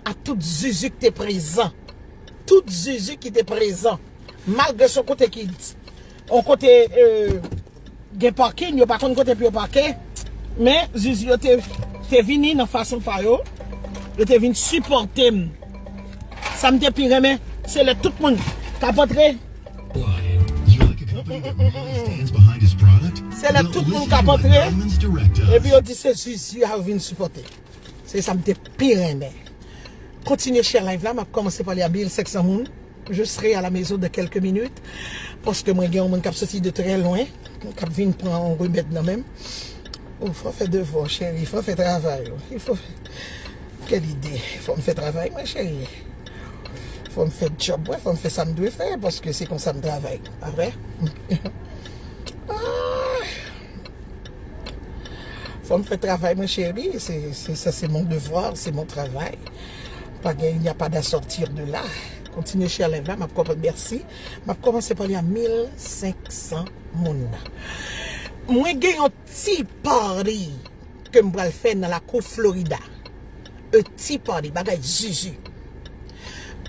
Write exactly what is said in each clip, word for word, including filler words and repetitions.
a tout zuzu ki te prezan. Tout zuzu ki te prezan. Malgre se yon kote ki, yon kote, euh, gen parking, yo pa konn kote pou yo pake. Men zuzu yo te, te vini nan fason pa yo. Yo te vin sipòte m. Sa m te pi renmen, se lè tout moun k ap antre. Se lè tout moun k ap antre, epi yo di se zuzu a yo vin sipòte. Se sa m te pi renmen. Kontinye share live la, m ap kòmanse pale a mil senk san moun. Je serai à la maison dans quelques minutes. Paske mwen gen yon moun k ap soti de trè lwen, k ap vin pran yon remèd nan men m. Oh, fò fè devwa, cheri, fò fè travay ou. Il faut fè... Quelle idée. Fò m fè travay mwen, cheri. Fò m fè djòb mwen, fò m fè sa m dwe fè, paske se konsa m travay. Pa vre? Ah! Fò m fè travay mwen, cheri. C'est, c'est, ça, c'est mon devoir, c'est mon travail. Pa gen, il n'y a pas d'à sortir de là. Kontinye share live la, m ap konprann, mèsi. M ap kòmanse pale a mil senk san moun. Mwen gen yon ti party ke m pral fè nan lakou Florida. E ti party, bagay zuzu.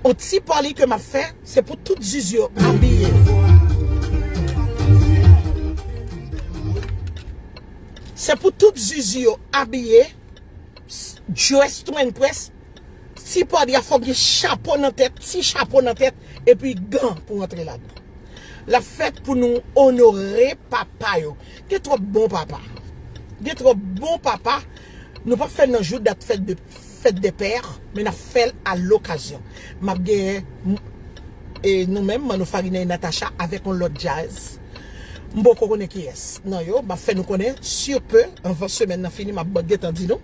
On ti party ke m ap fè, se pou tout zuzu yo abiye. Se pou tout zuzu yo abiye, dress to impress. Ti party a fò gen chapo nan tèt, ti chapo nan tèt, epi gan pou antre ladan. L ap fèt pou nou onore papa yo. Gen twòp bon papa. Gen twòp bon papa. Nou p ap fè l nan jou dat fèt de, fèt de pè, men n ap fè l a lokazyon. M ap genyen, m, e nou menm, Manno Farina e Natacha avèk yon lòt djaz. M poko konnen kiyès nan yo. M ap fè nou konnen sou pe, anvan semèn nan fini, m ap gentan di nou.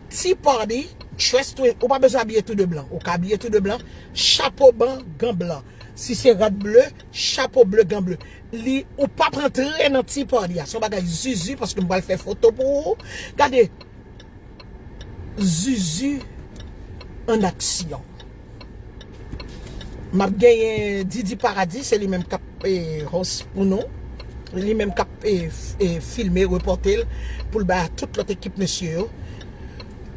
Ti party, dress to, ou pa bezwen abiye tou de blan. Ou ka abiye tou de blan, chapo blan, gan blan. Si se rad ble, chapo ble, gan ble. Li, ou p ap rantre nan ti party a. Se yon bagay zuzu, paske m pral fè foto pou ou. Gade, zuzu an aksyon. M ap genyen Didi Paradis, se li menm k ap, eh, host pou nou. Li menm k ap, eh, f-, eh, filme, repòte l pou l bay a tout lòt ekip mesye yo.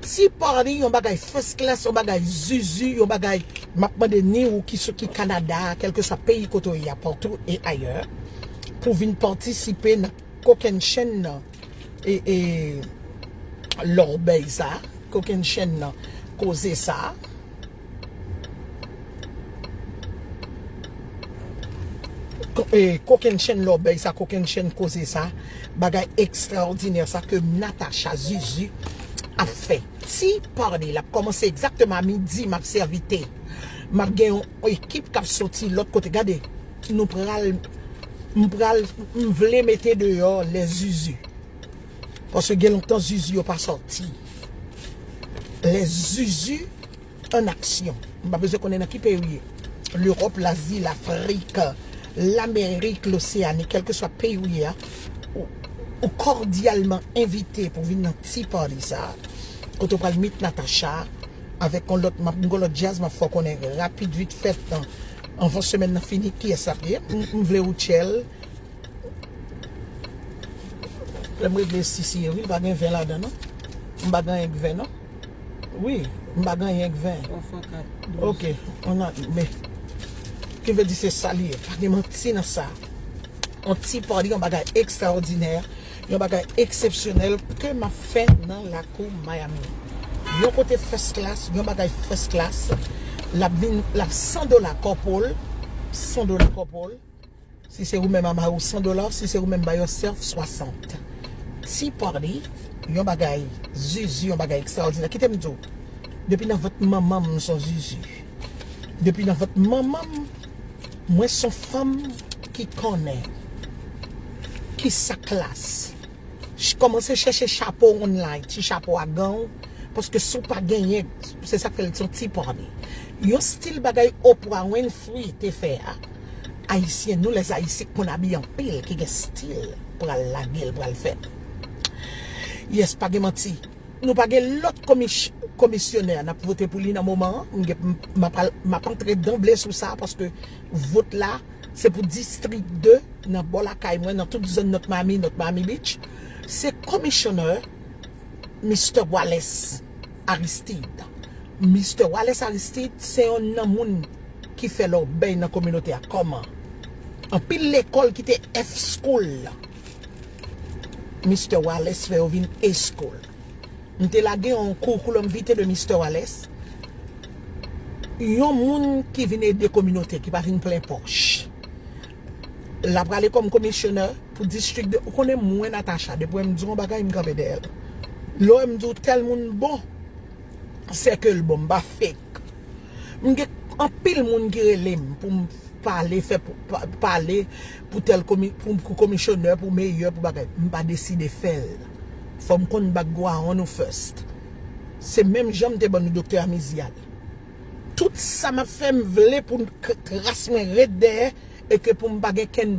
Ti party, yon bagay first class, yon bagay zuzu, yon bagay, m ap mande ni ou ki sou ki Kanada, kèlkeswa peyi kote w ye a, partout et ailleurs, pou vin patisipe nan kokennchenn nan, e, e, lòbèy sa, kokennchenn nan koze sa. Ko-, e, kokennchenn lòbèy sa, kokennchenn koze sa, bagay ekstraòdinè sa ke Natacha Zuzu ap fè. Ti party, l ap kòmanse egzakteman a midi, m ap sèvi te. M ap gen yon ekip k ap soti lòt kote. Gade, nou pral, m pral, m vle mete deyò lè Zuzu. Paske gen lontan Zuzu yo pa sòti. Lè Zuzu an aksyon. M pa bezwen konnen nan ki peyi w ye. Lewòp, Lazi, Lafrik, Lamerik, Loseani, kèlkeswa peyi w ye a, ou, ou kòdyalman envite pou vin nan ti party sa a. Kote w pral meet Natacha avèk yon lòt, m ap, yon lòt djaz, m ap fè w konnen rapid, vit fèt, anvan semèn nan fini, kiyès l ap ye. M, m vle ou tchèl. Lè m regle sisi yo, wi, pa gen ven ladan, non. M pa gen anyen k ven, non. Wi, m pa gen anyen k ven. Oke, on a, men. Ki vle di se sa li ye. Pa gen manti nan sa. On ti party, yon bagay ekstraòdinè, yon bagay eksepsyonèl ke m ap fè nan lakou Miami. Yon kote first class, yon bagay first class. L ap vin, l ap san dola kòpòl, san dola kòpòl. Si se ou menm, a ba ou san dola, si se ou menm, buy yourself swasant. Ti party, yon bagay zuzu, yon bagay ekstraòdinè. Kite m di w, depi nan vant manman m, m s on zuzu. Depi nan vant manman m, mwen s on fanm ki konnen ki sa klas. Ch-, kòmanse chèche chapo online, ti chapo a gan w, paske si w pa genyen, se sa k fè l se yon ti party. Yon stil bagay Oprah Winfrey te fè a. Ayisyen, nou lèzayisyen k konn abiye anpil, ki gen stil, pral lage l, pral fè l. Yes, pa gen manti. Nou pa gen lòt komis-, komisyonè n ap vote pou li nan moman an. M gen, m, m ap al, m ap antre danble sou sa, paske vot la, se pou distrik de, nan bò lakay mwen, nan tout zòn North Miami, North Miami Beach. Se komisyonè Mister Wallace Aristide. Mister Wallace Aristide se yonn nan moun ki fè lòbèy nan kominote a. Kòman? Anpil lekòl ki te F-school, Mister Wallace fè yo vin A-school. M te lage yon curriculum vitae de Mister Wallace. Yon moun ki vin ede kominote, ki pa vin plen pòch. L ap prale kòm komisyonè pou distrik de, ou konnen mwen Natacha, depi m di yon bagay, m kanpe dèyè l. Lè m di w tèl moun bon, se ke l bon, m pa fake. M gen anpil moun ki rele m pou m pale, fè pou, pa, pale pou tèl komi, pou, pou komisyonè, pou meyè, pou bagay. M pa deside fè l. Fò m konn background ou first. Se menm jan m te ban nou doktè Amizial. Tout sa m ap fè, m vle pou k- tras mwen ret dèyè e ke pou m pa gen kenn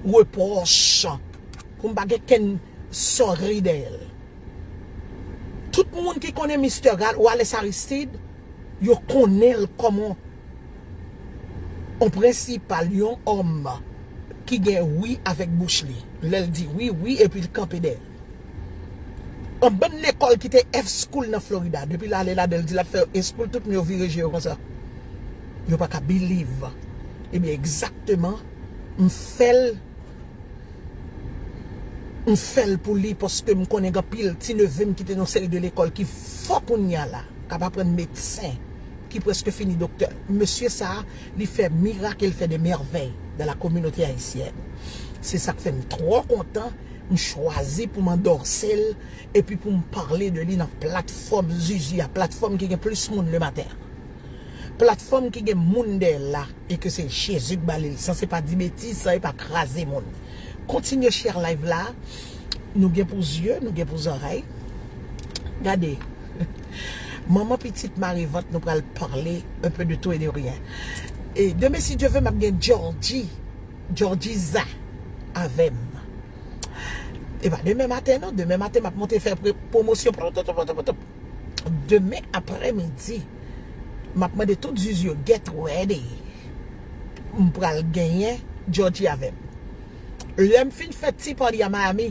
repwòch, pou m pa gen kenn sòri dèyè l. Tout moun ki konnen Mister Gal- Wallace Aristide, yo konnen l kòman yon prensipal, yon òm ki gen wi avèk bouch li. Lè l di wi, wi, epi l kanpe dèyè l. Yon bann lekòl ki te F-school nan Florida, depi l ale ladan l di l ap fè yo A-school, tout moun yo vire je yo konsa. Yo pa ka believe. Ebyen, egzakteman, m fè l, m fè l pou li, paske m konnen gen anpil ti neve m ki te nan seri de lekòl ki fò kounye a la, k ap aprann medsen, ki prèske fini doktè. Mesye sa a, li fè mirak, il fait des merveilles dans la communauté haïtienne. Se sa k fè m twò kontan, m chwazi pou m andòse l, epi pou m pale de li nan platfòm Zuzu a, platfòm ki gen plis moun le maten an. Platfòm ki gen moun dèyè l la, e ke se Jezi k ba li l, san se pa di betiz, san e pa kraze moun. Kontinye share live la. Nou gen pou zye, nou gen pou zòrèy. Gade. Manman pitit mare vant, nou pral pale un peu de tout et de rien. E demen, si Dye ve, m ap gen Georgie, Georgie Za avè m. E pa demen maten non, demen maten m ap monte fè pre- pwomosyon. Demen aprèmidi, m ap mande tout Zuzu yo get ready. M pral genyen Georgie avè m. Lè m fin fè ti party a Miami,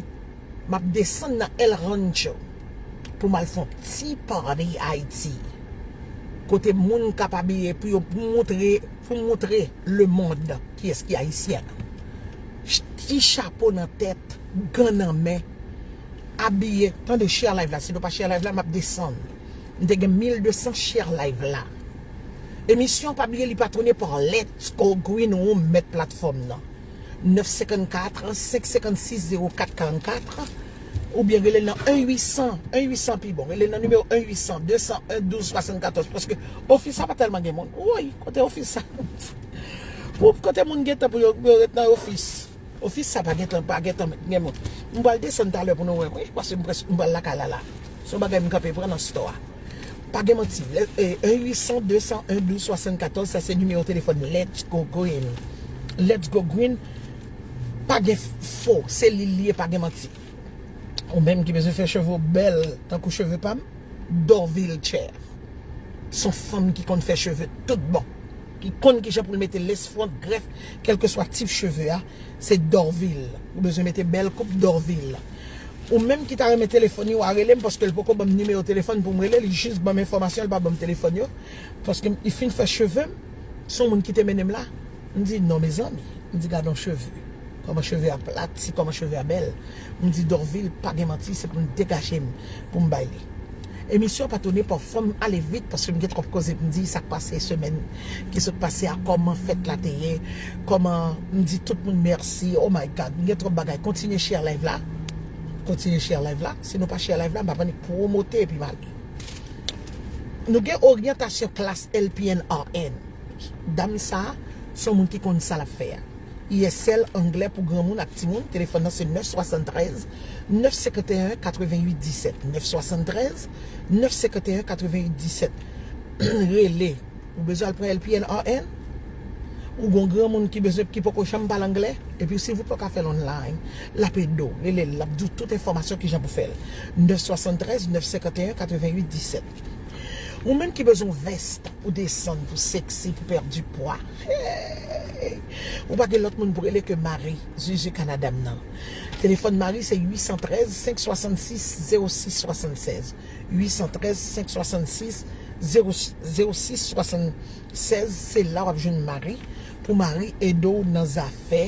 m ap desann nan El Rancho pou m al fè yon ti party Ayiti. Kote moun k ap abiye pou yo, pou montre, pou montre lemonn kiyès ki ayisyen. Ch- Ti chapo nan tèt, gan nan men, abiye. Tande, share live la, si nou pa share live la, m ap desann. M te gen mil de san share live la. Emisyon, pa bliye, li patwone pa Let's Go Green, ou mèt platfòm nan. Nèf senkannkat, senk senkannsis, zewo kat karannkat, oubyen rele l nan en uit san, en uit san pi bon. Rele l nan nimewo en uit san, de san en, douz swasannkatòz, paske ofis sa pa tèlman gen moun. Woy, kote ofis sa? Pou kote moun gentan pou yo, pou yo ret nan ofis. Ofis sa pa gentan, pa gentan gen moun. M pral desann talè pou nou wè, wi, paske m prèske, m pral lakay la la. Se yon bagay m kanpe pran nan store a. Pa gen manti. Le- e, en uit san, de san en, douz swasannkatòz, sa se nimewo telefòn Let's Go Green. Let's Go Green, pa gen fo, se li l ye, pa gen manti. Ou menm ki bezwen fè cheve w bèl tankou cheve pa m, Dorvil Chef. Se yon fanm ki konn fè cheve tout bon, ki konn kijan pou l mete lace front, grèf, kèlkeswa tip cheve a, se Dorvil. Ou bezwen mete bèl koup, Dorvil. Ou menm ki ta renmen telefòn li, w a rele m, paske l poko ban m nimewo telefòn pou m rele, li jis ban m enfòmasyon, li pa ban m telefòn yo. Paske li fin fè cheve m, se yon moun ki te mennen m la. M di, non, mezanmi. M di, gad yon cheve. Kòman cheve a plati, kòman cheve a bèl. M di, Dorvil, pa gen manti, se pou m degaje m, pou m bay li. Emisyon pa tounen pa fò m ale vit, paske m gen twòp koze pou m di, sa k pase semèn ki sot pase a, kòman fèt la te ye, kòman m di tout moun mèsi, oh my God, m gen twòp bagay. Kontinye share live la. Kontinye share live la. Si nou pa share live la, m ap annik pwomote epi m ale. Nou gen oryantasyon klas L P N R N. Dam sa, se yon moun ki konn sa l ap fè a. I S L, anglè pou granmoun ak timoun, telefòn nan se nèf swasantrèz, nèf senkanteyen, katrevennuit disèt. Nèf swasantrèz, nèf senkanteyen, katrevennuit disèt. Rele. Ou bezwen al pran L P N R N? Ou gon granmoun ki bezwen, ki poko janm pale anglè? Epi silvouplè w ka fè l online. L ap ede w. Rele l, l ap di w tout enfòmasyon kijan pou fè l. Nèf swasantrèz, nèf senkanteyen, katrevennuit disèt. Ou menm ki bezwen yon vès pou desann, pou seksi, pou pèdi pwa. Hey! Ou pa gen lòt moun pou rele ke Marie, Zuzu Kanada m nan. Telefòn Marie se uit san trèz, senk swasannsis, zewo sis swasannsèz. Uit san trèz, senk swasannsis, zewo, zewo sis swasannsèz, se la w ap jwenn Mari, pou Mari ede w nan zafè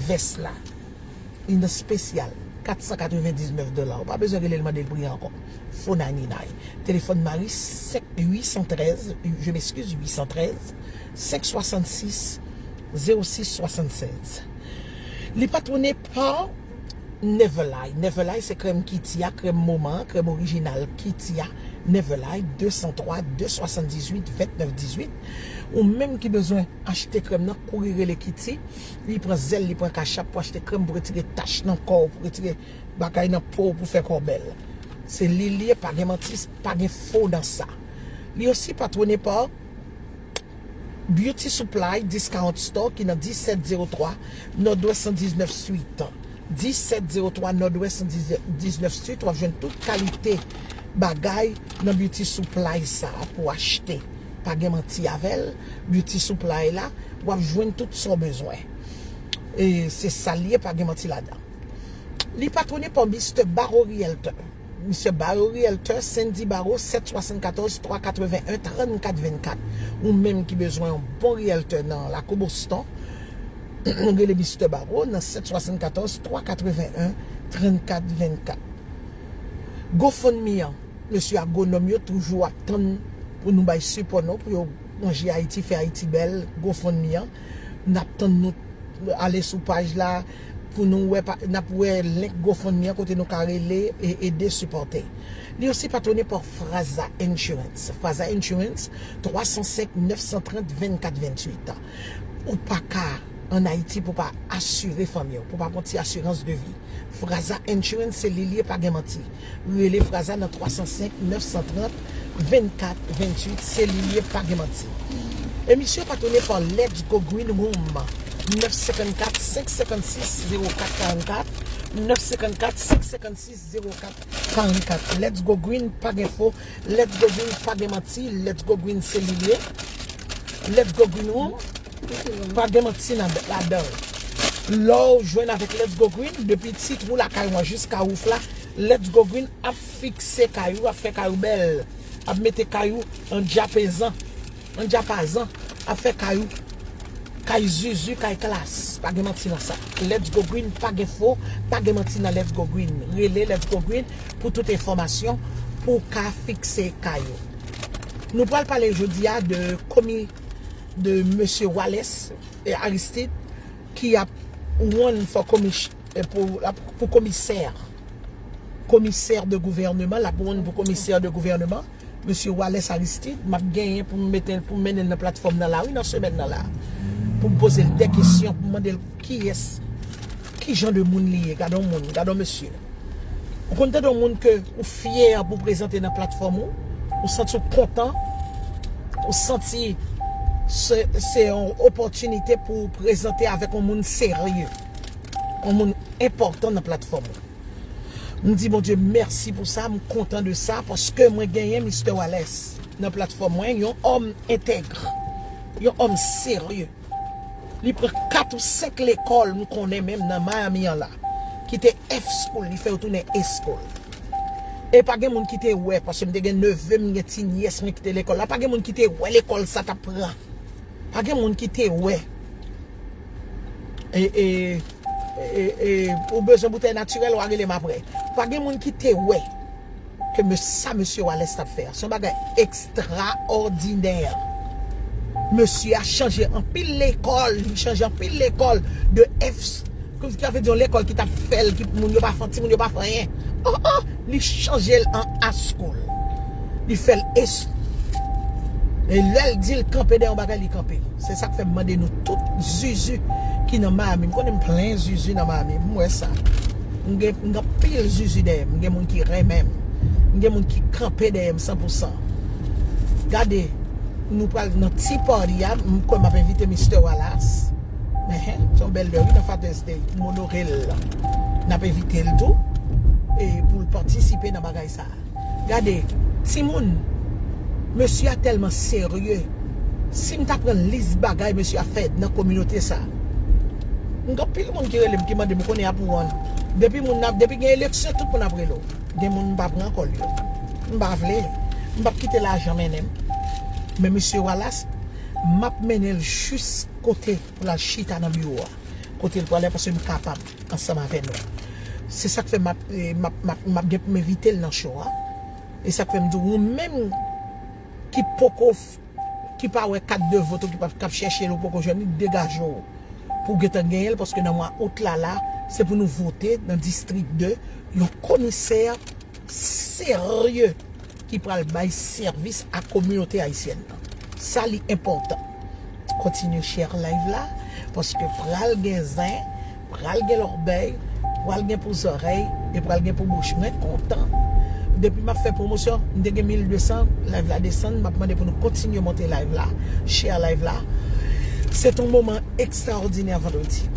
vès la. Li nan espesyal, kat san katrevendiznèf dola. Ou pa bezwen rele l mande l pri ankò. Fo nayninay. Telefòn Mari, senk, uit san trèz, je m'excuse, uit san trèz, senk swasannsis, zewo sis swasannsèz. Li patwone pa Neverly. Neverly se krèm Kitty a, krèm moman an, krèm orijinal Kitty a. Neverly, de san twa, de swasanndizuit, vennèf dizuit. Ou menm ki bezwen achte krèm nan, kouri rele Kitty. Li pran zèl, li pran kachap pou achte krèm pou retire tach nan kò w, pou retire bagay nan po w, pou fè kò w bèl. Se li l ye, pa gen manti, pa gen fo nan sa. Li osi patwone pa Beauty Supply, Discount Store ki nan disèt zewo twa Nòdwès san diznèf Street. Disèt zewo twa Nòdwès san diznèf Street, w ap jwenn tout kalite bagay nan Beauty Supply sa a pou achte. Pa gen manti avè l, Beauty Supply la, w ap jwenn tout sa w bezwen. E se sa l ye, pa gen manti ladan. Li patwone pa Mister Baro Realtor. Mister Baro Realtor, Sandy Baro, sèt swasannkatòz twa katreven en trannkat vennkat. Ou menm ki bezwen yon bon realtor nan lakou Boston, rele Mister Baro nan sèt swasannkatòz twa katreven en trannkat vennkat. GoFundMe an, mesye agwonòm yo toujou ap tann pou nou bay sipò nou, pou yo ranje Ayiti, fè Ayiti bèl. GoFundMe an, n ap tann nou, ale sou paj la pou nou wè, pa- n ap wè link GoFundMe an kote nou ka rele e ede sipòte. Li osi patwone pa Fraza Insurance. Fraza Insurance, twa san senk nèf san trant vennkat venntuit. Ou pa ka ann Ayiti pou pa asire fanmi w, pou pa pran ti asirans de vi. Fraza Insurance, se li l ye, pa gen manti. Rele Fraza nan twa san senk nèf san trant vennkat venntuit, se li l ye, pa gen manti. Emisyon patwone pa Let's Go Green Room, nèf senkannkat senk senkannsis zewo kat karannkat, nèf senkannkat senk senkannsis zewo kat karannkat. Let's Go Green, pa gen fo. Let's Go Green, pa gen manti. Let's Go Green, se li l ye. Let's Go Green Room, pa gen manti nan, ladan l. Lè w jwenn avèk Let's Go Green, depi ti twou lakay ou an jiska wouf la, Let's Go Green ap fikse kay ou, ap fè kay ou bèl, ap mete kay ou an dyapezan, an dyapazan, ap fè kay ou kay zuzu, kay klas. Pa gen manti nan sa. Let's Go Green, pa gen fo, pa gen manti nan Let's Go Green. Rele Let's Go Green pou tout enfòmasyon, pou w ka fikse kay ou. Nou pral pale jodi a de komi de mesye Wallace, eh, Aristide, ki ap run for komi-, eh, pou, pou komisè. Komisè de gouvènman, l ap run pou komisè de gouvènman. Mesye Wallace Aristide, m ap genyen pou m mete l, pou m mennen l nan platfòm nan la, wi, nan semèn nan la. Pou m poze l de kesyon, pou m mande l kiyès, ki jan de moun li ye. Gade yon moun, gade yon mesye. Ou konn tande yon moun ke ou fyè pou prezante nan platfòm ou, ou santi w kontan, ou santi se, se yon opòtinite pou w prezante avèk yon moun serye, yon moun enpòtan nan platfòm ou. M di Bondye mèsi pou sa, m kontan de sa, paske mwen genyen Mister Wallace nan platfòm mwen, yon òm entèg, yon òm serye. Li pran kat ou senk lekòl m konnen menm nan Miami an la, ki te F school, li fè yo tounen A school. E pa gen moun ki te wè, paske m te gen neve m, gen ti nyès mwen ki te lekòl la, pa gen moun ki te wè lekòl sa t ap pran. Pa gen moun ki te wè. E, e, e, e, ou bezwen boutèy natirèl, w a rele m apre. Pa gen moun ki te wè ke me-, sa mesye Wallace t ap fè a. Se yon bagay ekstraòdinè. Mesye a chanje anpil lekòl, li chanje anpil lekòl de F, sa vle di yon lekòl ki t ap fè l, ki moun yo pa fè, timoun yo pa fè anyen. Oh, oh, li chanje l an A school. Li fè l es-, e lè l di l kanpe dèyè yon bagay, li kanpe. Se sa k fè m mande nou tout zuzu ki nan Miami. M konnen m plen zuzu nan Miami. M wè sa. M gen, m gen anpil zuzu dèyè m. M gen moun ki renmen m. M gen moun ki kanpe dèyè m san pou san. Gade, nou pral nan ti party a. M kwè m ap envite Mister Wallace. Men, se yon bèl lè, wi, nan Father's Day. M onore l. N ap envite l tou. E pou l patisipe nan bagay sa a. Gade, timoun, mesye a tèlman serye. Si m ta pran lis bagay mesye a fè nan kominote sa, m gen anpil moun ki rele m, ki mande m, konnen ap won. Depi moun ap, depi gen eleksyon, tout moun ap rele w. Gen moun m pa pran kòl yo. M pa vle. M p ap kite lajan mennen m. Men mesye Wallace, m ap mennen l jis kote pou l al chita nan biwo a. Kote l prale, paske m kapab ansanm avè nou. Se sa k fè m ap, eh, m ap, m ap, m ap gen pou m envite l nan show a. E sa k fè m di w, ou menm ki poko f-, ki pa wè kat de vòt ou, ki pa, k ap chèche l, ou poko jwenn li, degaje w pou w gentan genyen l, paske nan mwa out la, la, se pou nou vote nan distrik de yon komisè serye ki pral bay sèvis a kominote ayisyèn nan. Sa li enpòtan. Kontinye share live la, paske pral gen zen, pral gen lòbèy, pral gen pou zòrèy, e pral gen pou bouch. Mwen kontan. Depi m ap fè pwomosyon, m te gen mil de san, live la desann, m ap mande pou nou kontinye monte live la, share live la. Se t on moman ekstraòdinè vandredi.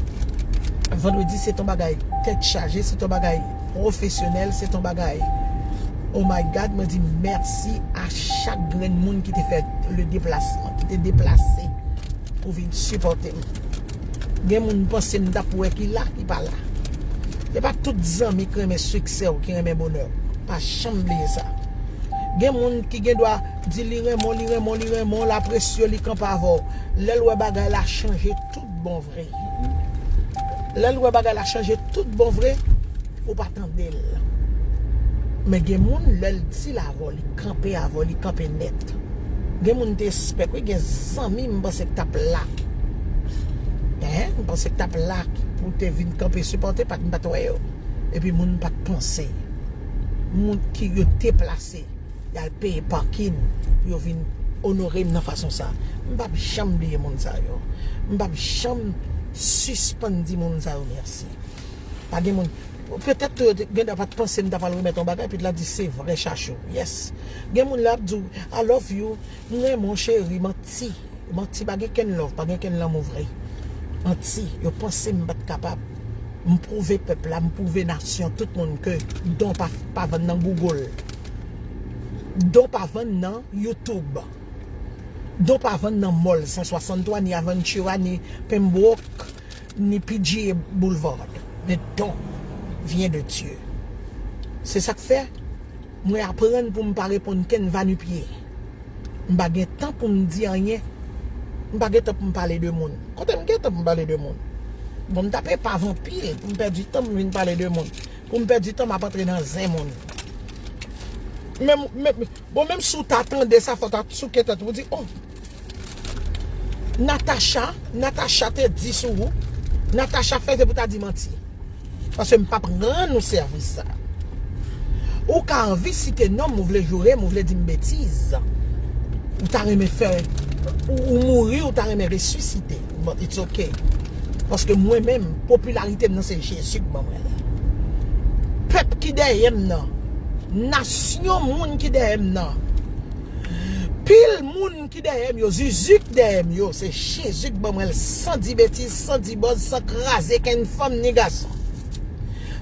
Vandredi, se t on bagay tèt chaje, se t on bagay pwofesyonèl, se t on bagay, oh my God, mwen di mèsi a chak grenn moun ki te fè le deplasman, ki te deplase pou vin sipòte m. Gen moun m panse m t ap wè ki la, ki pa la. E pa tout zanmi ki renmen siksè w, ki renmen bonè w. Pa janm bliye sa. Gen moun ki gen dwa di li renmen w, li renmen w, li renmen w, l apresye w, li kanpe avè w. Lè l wè bagay la chanje tout bon vre. Lè l wè bagay la chanje tout bon vre, ou pa tande l. Men gen moun, lè l di l avè w, li kanpe avè w, li kanpe nèt. Gen moun te espèk, wi, gen zanmi m panse k t ap la. Hein? M panse k t ap la pou te vin kanpe sipòte, pa t, m pa t wè yo. Epi moun pa t panse. Moun ki yo deplase, y al peye pakin pou yo vin onore m nan fason sa. M p ap janm bliye moun sa yo. M p ap janm sispann di moun sa yo mèsi. Pa gen moun, petèt tou yo te, gen dwa pa t panse m ta pral remèt yon bagay, epi la di se vre chachou. Yes. Gen moun la ap di w, I love you, m renmen w cheri, manti. Manti, pa gen kenn love, pa gen kenn lanmou vre. Manti, yo panse m pa t kapab. M pwouve pèp la, m pwouve nasyon, tout moun ke don pa, pa vann nan Google. Don pa vann nan YouTube. Don pa vann nan mall san swasanntwa, ni Aventura, ni Pembroke, ni P G A Boulevard. Le don vient de Dieu. Se sa k fè, mwen aprann pou m pa reponn kenn vanipye. M pa gen tan pou m di anyen. M pa gen tan pou m pale de moun. Kote m gen tan pou m pale de moun? Bon, m t ap epav anpil pou m pèdi tan pou m vin pale de moun. Pou m pèdi tan, m ap antre nan zen moun. Men, men, bon, menm si w ta tande sa, fò w ta souke tèt ou, ou di, oh, Natacha, Natacha te di sou ou. Natacha fè se pou ta di manti. Paske m p ap rann ou sèvis sa. Ou ka anvi site non m, ou vle joure m, ou vle di m betiz. Ou ta renmen fè, ou, ou mouri, ou ta renmen resisite. But it's ok. Paske mwen menm, popilarite m nan se Jezi k ban mwen l. Pèp ki dèyè m nan, nasyon moun ki dèyè m nan, pil moun ki dèyè m yo, zuzu k dèyè m yo, se Jezi k ban mwen l san di betiz, san di bòz, san kraze kenn fanm ni gason.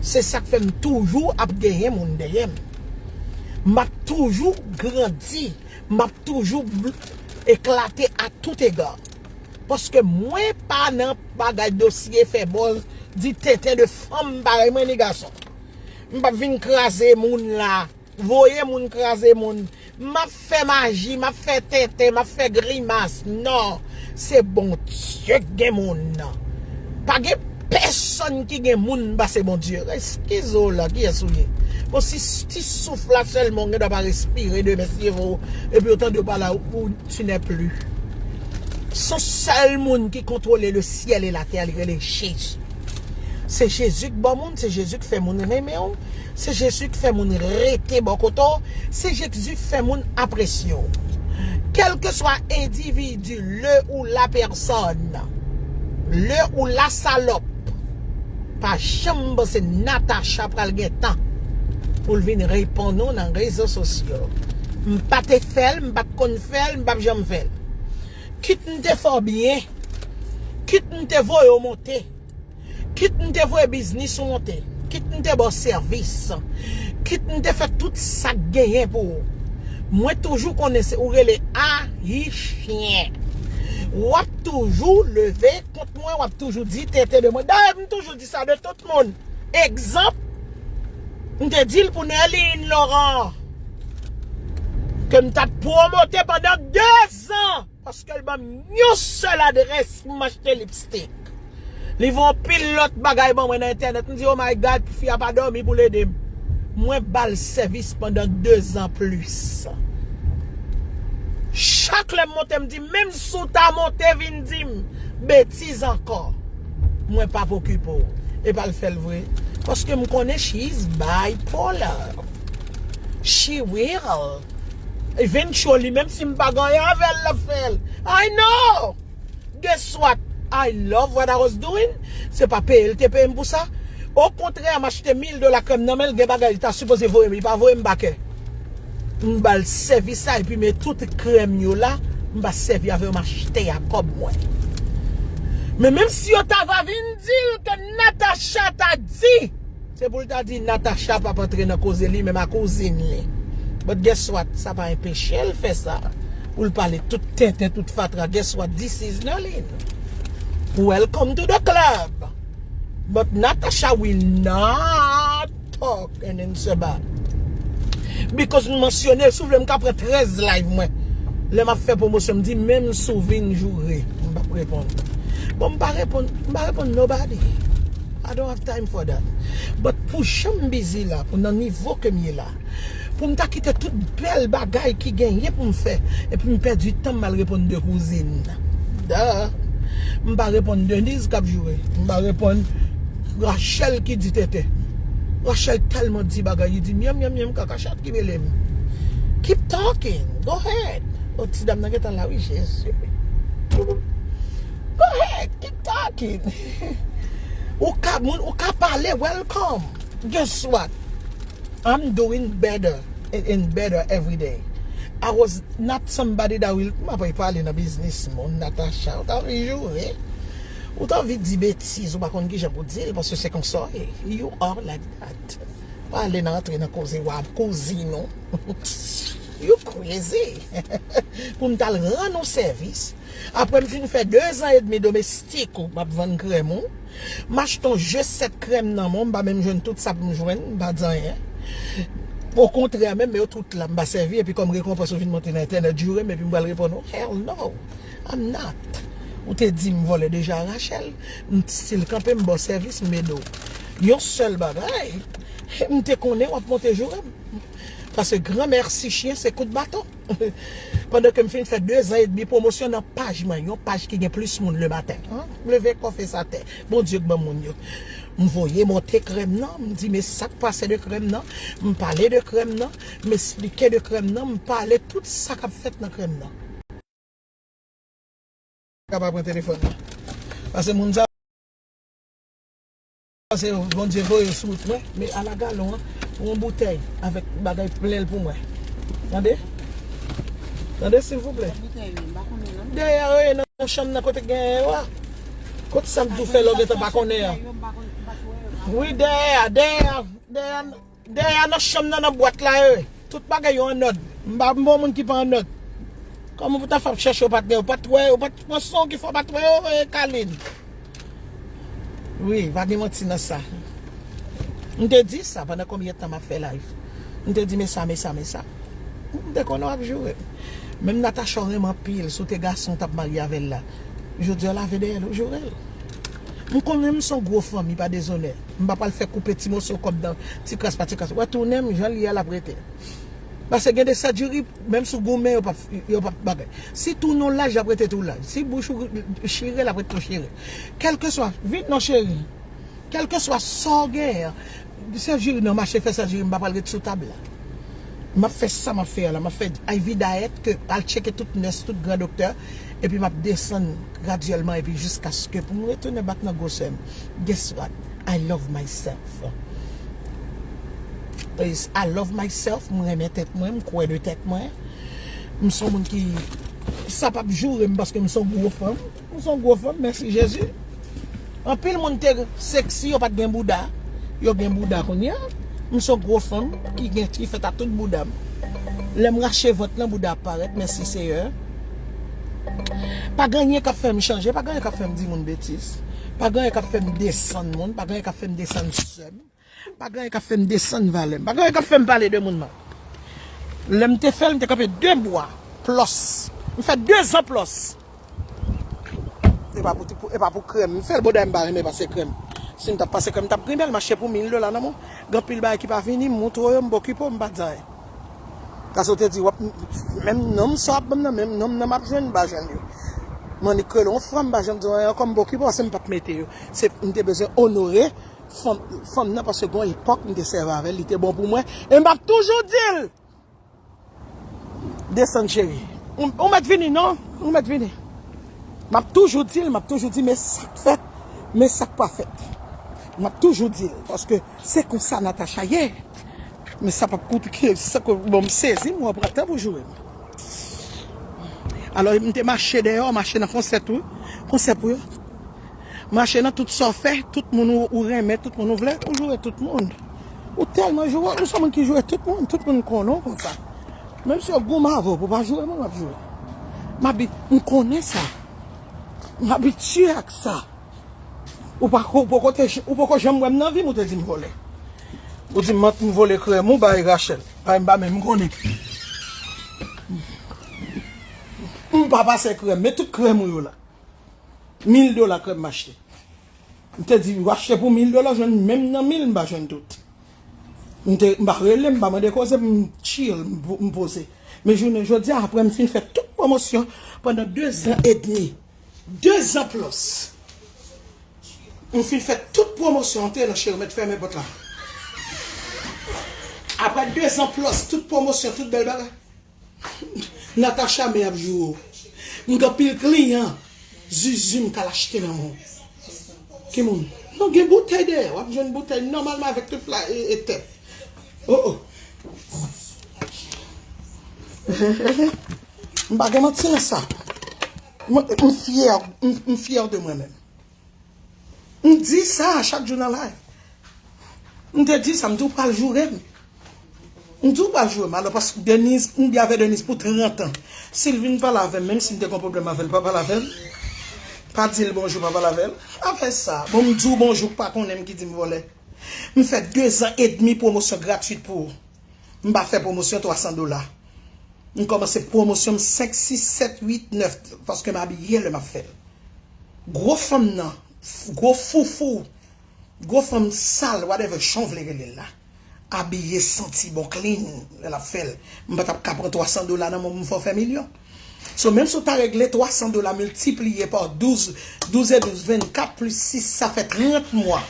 Se sa k fè m toujou ap genyen moun dèyè m. M ap toujou grandi, m ap toujou bl-, eklate a tout ega. Paske mwen pa nan bagay dosye fè bòz, di tenten de fanm parèy mwen ni gason. M p ap vin kraze moun la, voye moun kraze moun. M ap fè maji, m ap fè tenten, m ap fè grimas. Non, se Bondye k gen moun. Pa gen pèsonn ki gen moun pase Bondye. Eskize w la, kiyès ou ye? Bon, si ti souf la sèlman, ou gen dwa pa respire demen si yo voye w, epi yo tande w pa la, ou, ou, tu n'es plus. Se yon sèl moun ki kontwole le syèl e latè, li rele Jezi. Se Jezi k ban moun, se Jezi k fè moun renmen w, se Jezi k fè moun rete bò kote w, se Jezi k fè moun apresye w. Kèlkeswa endividi, le ou la pèsòn, le ou la salòp, pa janm panse Natacha pral gen tan pou l vin reponn ou nan rezo sosyo. M pa te fè l, m pa t konn fè l, m p ap janm fè l. Kit m te fè w byen, kit m te voye w monte, kit m te voye biznis ou monte, kit m te ba w sèvis, kit m te fè tout sa k genyen pou ou. Mwen toujou konnen se ou rele Ayisyen. W ap toujou leve kont mwen, w ap toujou di tenten de mwen. Dayè, m toujou di sa de tout moun. Egzanp, m te di l pou Nerline Laurent. Ke m t ap pwomote pandan de zan. Paske l ban m yon sèl adrès pou m achte lipstik. Li voye yon pil lòt bagay ban mwen nan entènèt. M di, "Oh my God, fi a pa dòmi pou l ede m." Mwen ba l sèvis pandan de zan plis. Chak lè m monte, m di, "Menm si w ta monte vin di m betiz ankò, mwen p ap okipe w." E pa l fè l vre. Paske m konnen she is bipolar. She will. Eventually, menm si m pa gen anyen avè l, l ap fè l. I know! Guess what? I love what I was doing. Se pa peye l te peye m pou sa. Okontrè, m achte mil dola krèm nan men l, gen bagay li ta sipoze voye m, li pa voye m pa kè. M ba l sèvis sa, epi men tout krèm yo la, m pa sèvi avè yo, m achte a kòb mwen. Men menm si yo ta va vin di l ke Natacha ta di, se pou l ta di Natacha p ap antre nan koze li menm a kouzin li. But guess what? Sa pa enpeche l fè sa. Pou l pale tout tenten, tout fatra. Guess what? This is Nolene. Welcome to the club. But Natacha will not talk and answer back. Because m mansyone l, si w vle m ka pran trèz live mwen. Lè m ap fè pwomosyon, m di, "Menm si w vin joure, m p ap reponn." Bon, m pa reponn, m pa reponn nobody. I don't have time for that. But pou jan m busy la, pou nan nivo ke m ye la, pou m ta kite tout bèl bagay ki genyen pou m fè, epi m pèdi tan m al reponn de kouzin. Duh. M pa reponn Denise k ap joure. M pa reponn Rachel ki di tenten. Rachel tèlman di bagay, li di, "Myanm, myanm, myanm, kaka chat ki rele m." Keep talking. Go ahead. O, ti dam nan gentan la, wi, Jezi. Go ahead. Keep talking. Ou ka, moun, ou ka pale, welcome. Guess what? I'm doing better and, and better every day. I was not somebody that will, m ap pale nan biznis moun, Natacha, ou ta anvi joure. Ou ta anvi di betiz, ou pa konn kijan pou di l, paske se konsa w ye. You are like that. Pale nan antre nan koze w ap kouzin ou. You crazy. Pou m t al rann ou sèvis. Apre m fin fè de zan edmi domestik ou, m ap vann krèm ou. M achte yon je sèt krèm nan men w, m pa menm jwenn tout sa pou m jwenn, m pa di anyen. Okontrè, menm yo tout la, m pa sèvi, epi kòm rekonpans ou vin monte nan entènèt, joure m, epi m pral reponn ou, hell no, I'm not. Ou te di m vòlè deja, Rachel, m still kanpe, m ba w sèvis, m ede w. Yon sèl bagay, m te konnen w ap monte joure m. Paske gran mèsi chyen, se kout baton. Pandan ke m fin fè de zan edmi pwomosyon nan paj mwen, yon paj ki gen plis moun le maten. An, leve kò fes atè. Bondye k ban moun yo. M voye monte krèm nan, m di, "Men sa k pase de krèm nan?" M pale de krèm nan, m esplike de krèm nan, m pale tout sa k ap fèt nan krèm nan. Ka pa pran telefòn nan. Paske moun sa, se Bondye voye sou wout mwen, men ala galon an, pou yon boutèy avèk bagay plen l pou mwen. Tande? Tande, silvouplè. Dèyè yo ye nan yon chanm nan kote gen yo a. Kot sa m tou fè lè w gentan pa konnen an? Wi, dèyè a, dèyè a, dèyè a. Dèyè a nan chanm nan, nan bwat la, e, tout bagay yo annòd. M pa, m pa yon moun ki pa annòd. Kòman pou ta fè ap chèche yo pa t gen, yo pa t wè, yo pa t pran son ki fè yo pa t wè yo, e, Kalin. Wi, pa gen manti nan sa. M te di sa pandan konbyen tan m ap fè live. M te di, "Men sa, men sa, men sa." M te konnen w ap joure. Menm Natacha w renmen anpil, si w te gason, w t ap marye avè l la. Jodi a, w lave dèyè l, w joure l. M konnen m se yon gwo fanmi, pa dezonè. M pa pral fè koupe ti moso kòb nan ti kras pa ti kras. Wè tounen m, jan l ye a l ap rete. Paske gen de sèdjiri, menm si w goumen, yo p ap, yo p ap bagay. Si tounen w laj, l ap rete tou laj. Si bouch ou chire, l ap rete tou chire. Kèlkeswa, vin non cheri. Kèlkeswa sa w genyen, sèdjiri nan mache fè sèdjiri, m pa pral ret sou tab la. M ap fè sa m ap fè a la, m ap fè I V dayèt ke al tcheke tout nès, tout gran doktè, epi m ap desann gradyèlman, epi jiskaske pou m retounen back nan gwosè m. Guess what? I love myself. Is I love myself, m renmen tèt mwen, m kwè de tèt mwen. M se yon moun ki, sa p ap joure m paske m se yon gwo fanm. M se yon gwo fanm, mèsi Jezi. Anpil moun te seksi, yo pa t gen bouda. Yo gen bouda kounye a. M se yon gwo fanm ki gen, ki fèt a tout bouda m. Lè m rache vant lan, bouda ap parèt, mèsi Seyè. Pa gen anyen k ap fè m chanje, pa gen anyen k ap fè m di moun betiz. Pa gen anyen k ap fè m desann moun, pa gen anyen k ap fè m desann sè m. Pa gen anyen k ap fè m desann valè m. Pa gen anyen k ap fè m pale de moun mal. Lè m te fè l, m te kanpe de mwa. Plòs. M fè de zan plòs. E pa pou, pou, e pa pou krèm. M fè l bòdè m pa renmen pase krèm. Si m t ap pase krèm, m t ap griyen l, m achte pou mil dola nan men w. Gen anpil bagay ki pa vini, m montre w yo, m pa okipe w, m pa di anyen. Paske w te di, w ap, menm nonm sa w ap ban m nan, menm nonm nan m ap jwenn, m pa jwenn yo. M annik rele yon fanm, m pa janm di anyen ankò, m pa okipe w, paske m p ap mete yo. Se, m te bezwen onore fanm, fanm nan, paske gen yon epòk, m te sèvi avè l, li te bon pou mwen. E m ap toujou di l, desann cheri. Ou, ou mèt vini, non? Ou mèt vini. M ap toujou di l, m ap toujou di, men sa k fèt, men sa k pa fèt. M ap toujou di l, paske se konsa Natacha ye. Men sa p ap koute ke, sa ke, bon, m sezi, m wè pran tan pou joure m. Alò, m te mache deyò, mache nan konsèt, wi. Konsèt pou yo. Mache nan tout sa w fè, tout moun ou, ou renmen, tout moun ou vle, ou joure tout moun. Ou tèlman joure, ou se moun ki joure tout moun, tout moun konnen w konsa. Menm si yo goumen avè w, pou pa joure moun, w ap joure. M abi-, m konnen sa. M abitye ak sa. Ou pa ko, ou poko te, ou poko janm wè m nan vi m, ou te di m vòlè. Ou di m, m vòlè krèm ou bay Rachel. Bay m pa menm, m konnen. M pa pase krèm, men tout krèm ou yo la. Mil dola krèm m achte. M te di, w achte pou mil dola, jwenn menm nan mil, m pa jwenn tout. M te, m pa rele, m pa mande koze, m chill, m, m poze. Men jounen jodi a, apre m fin fè tout pwomosyon pandan de zan edmi, de zan plis, m fin fè tout pwomosyon, antre nan cheri, mèt fèmen pòt la. Apre de zan plis, tout pwomosyon, tout bèl bagay. Natacha men ap joure w. M gen anpil kliyan. Zuzu m ka al achte nan men w. Ki moun? Non, gen boutèy dèyè. W ap jwenn boutèy nòmalman avèk tout pla e, e tèt. Oh, oh. M pa gen manti nan sa. Mwen, m fyè, m, m fyè de mwen menm. M di sa chak jou nan live. M te di sa, m di w pral joure m. M di w pral joure m. Alò, paske Denise, m byen avè Denise pou trant an. Si l vin pale avè m, menm si m te gen pwoblèm avè l, pa pale avè l. Pa di l bonjou, pa pale avè l. Afè sa. Bon, m di w bonjou, k pa konnen m ki di m vòlè. M fè de zan edmi pwomosyon gratwit pou ou. M pa fè pwomosyon twa san dola. M kòmanse pwomosyon m senk, sis, sèt, uit, nèf, paske m abiye lè m ap fè l. Gwo fanm nan, gwo foufou, gwo fanm sal, whatever, jan w vle rele l la. Abiye, santi bon, clean, lè l ap fè l. M pa t ap ka pran twa san dola nan men w pou m fè w fè milyon. So, menm si w ta regle twa san dola miltipliye pa douz, douz e douz, vennkat plis sis, sa fè trant mwa.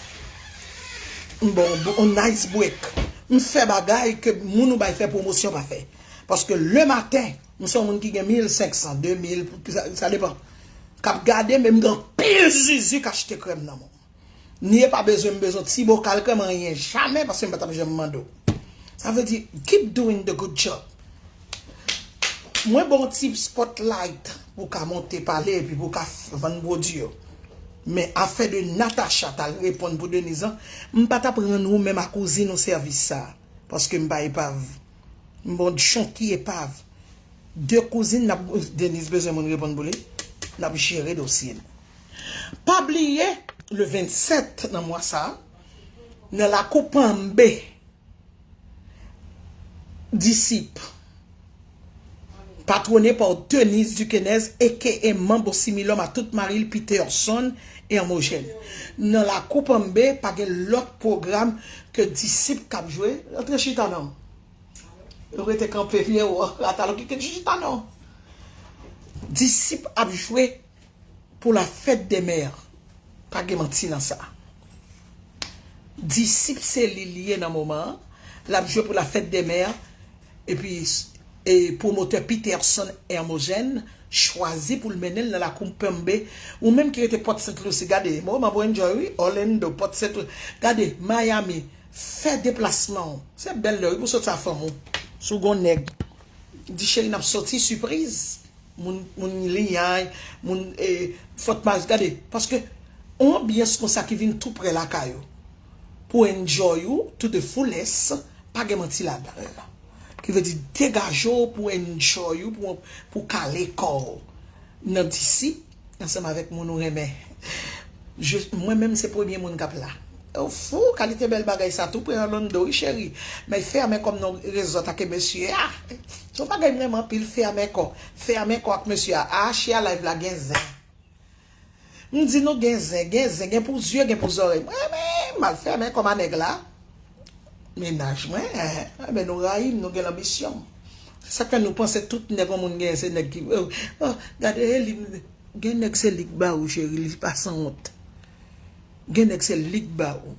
M ba w on, on nice break. M fè bagay ke moun ou bay fè pwomosyon pa fè. Paske lematen, m se yon moun ki gen mil senk san, de mil, sa, sa depann. K ap gade, men m gen anpil zizi k achte krèm nan men w. Ni e pa bezwen, m bezwen ti bokal krèm anyen, jamè, paske m pa t ap janm mande w. Sa vle di, keep doing the good job. Mwen ba w ti spotlight pou w ka monte pale epi pou w ka f-, vann pwodui yo. Men afè de Natacha t al reponn pou Denise an, m pa t ap rann ou menm a kouzin ou sèvis sa. Paske m pa epav. M bon chonki epav. De kouzin, n ap, Denise bezwen moun reponn pou li. N ap jere dosye l. Pa bliye, le vennsèt nan mwa sa a, nan lakou Panbe, Disip, patwone pa Denise Duquesnez, A K A Manbo Similòm a tout mari l, Peterson Hermogène. Nan lakou Panbe, pa gen lòt pwogram ke Disip k ap jwe. Antre chita non. Ou rete kanpe vye ou. Atalò ki chita non. Disip ap jwe pou la fèt dè mè. Pa gen manti nan sa. Disip se li l ye nan moman an. L ap jwe pou la fèt dè mè. Epi, e, pwomotè Peterson Hermogène chwazi pou l mennen l nan lakou Panbe. Ou menm ki rete Port Saint Lucie, gade, moman pou enjoy, wi, Orlando, Port Saint Lucie, gade, Miami, fè deplasman w. Se bèl lè, wi, pou sot sa fanm ou. Si w gon nèg, di cheri n ap soti, sipriz. Moun, moun Liyay, moun, e, Fòt Maris, gade, paske on anbyans konsa ki vin tou prè lakay ou. Pou enjoy ou, to the fullest, pa gen manti ladan l. Ki vle di degaje w pou enjoy ou, pou, pou kale kò w. Nan Disip, ansanm avèk moun ou renmen. Je, mwen menm se premye moun k ap la. Ou fou, kalite bèl bagay sa tou pre Orlando, wi cheri. Men fèmen kò m nan rezon atake mesye a. Se yon bagay m renmen anpil, fèmen kò. Fèmen kò ak mesye a. A, chè a live la gen zen. M di nou gen zen, gen zen, gen pou zye, gen pou zòrèy. Mwen, men, m al fèmen kò a nèg la. Mennaj mwen, enben nou rayi m, nou gen lanbisyon. Se sa k fè nou panse tout nèg yon moun gen, se nèg ki, oh, oh, gade Eli, gen nèg se li k ba ou, cheri, li pa sanwont. Gen nèg se li k ba ou.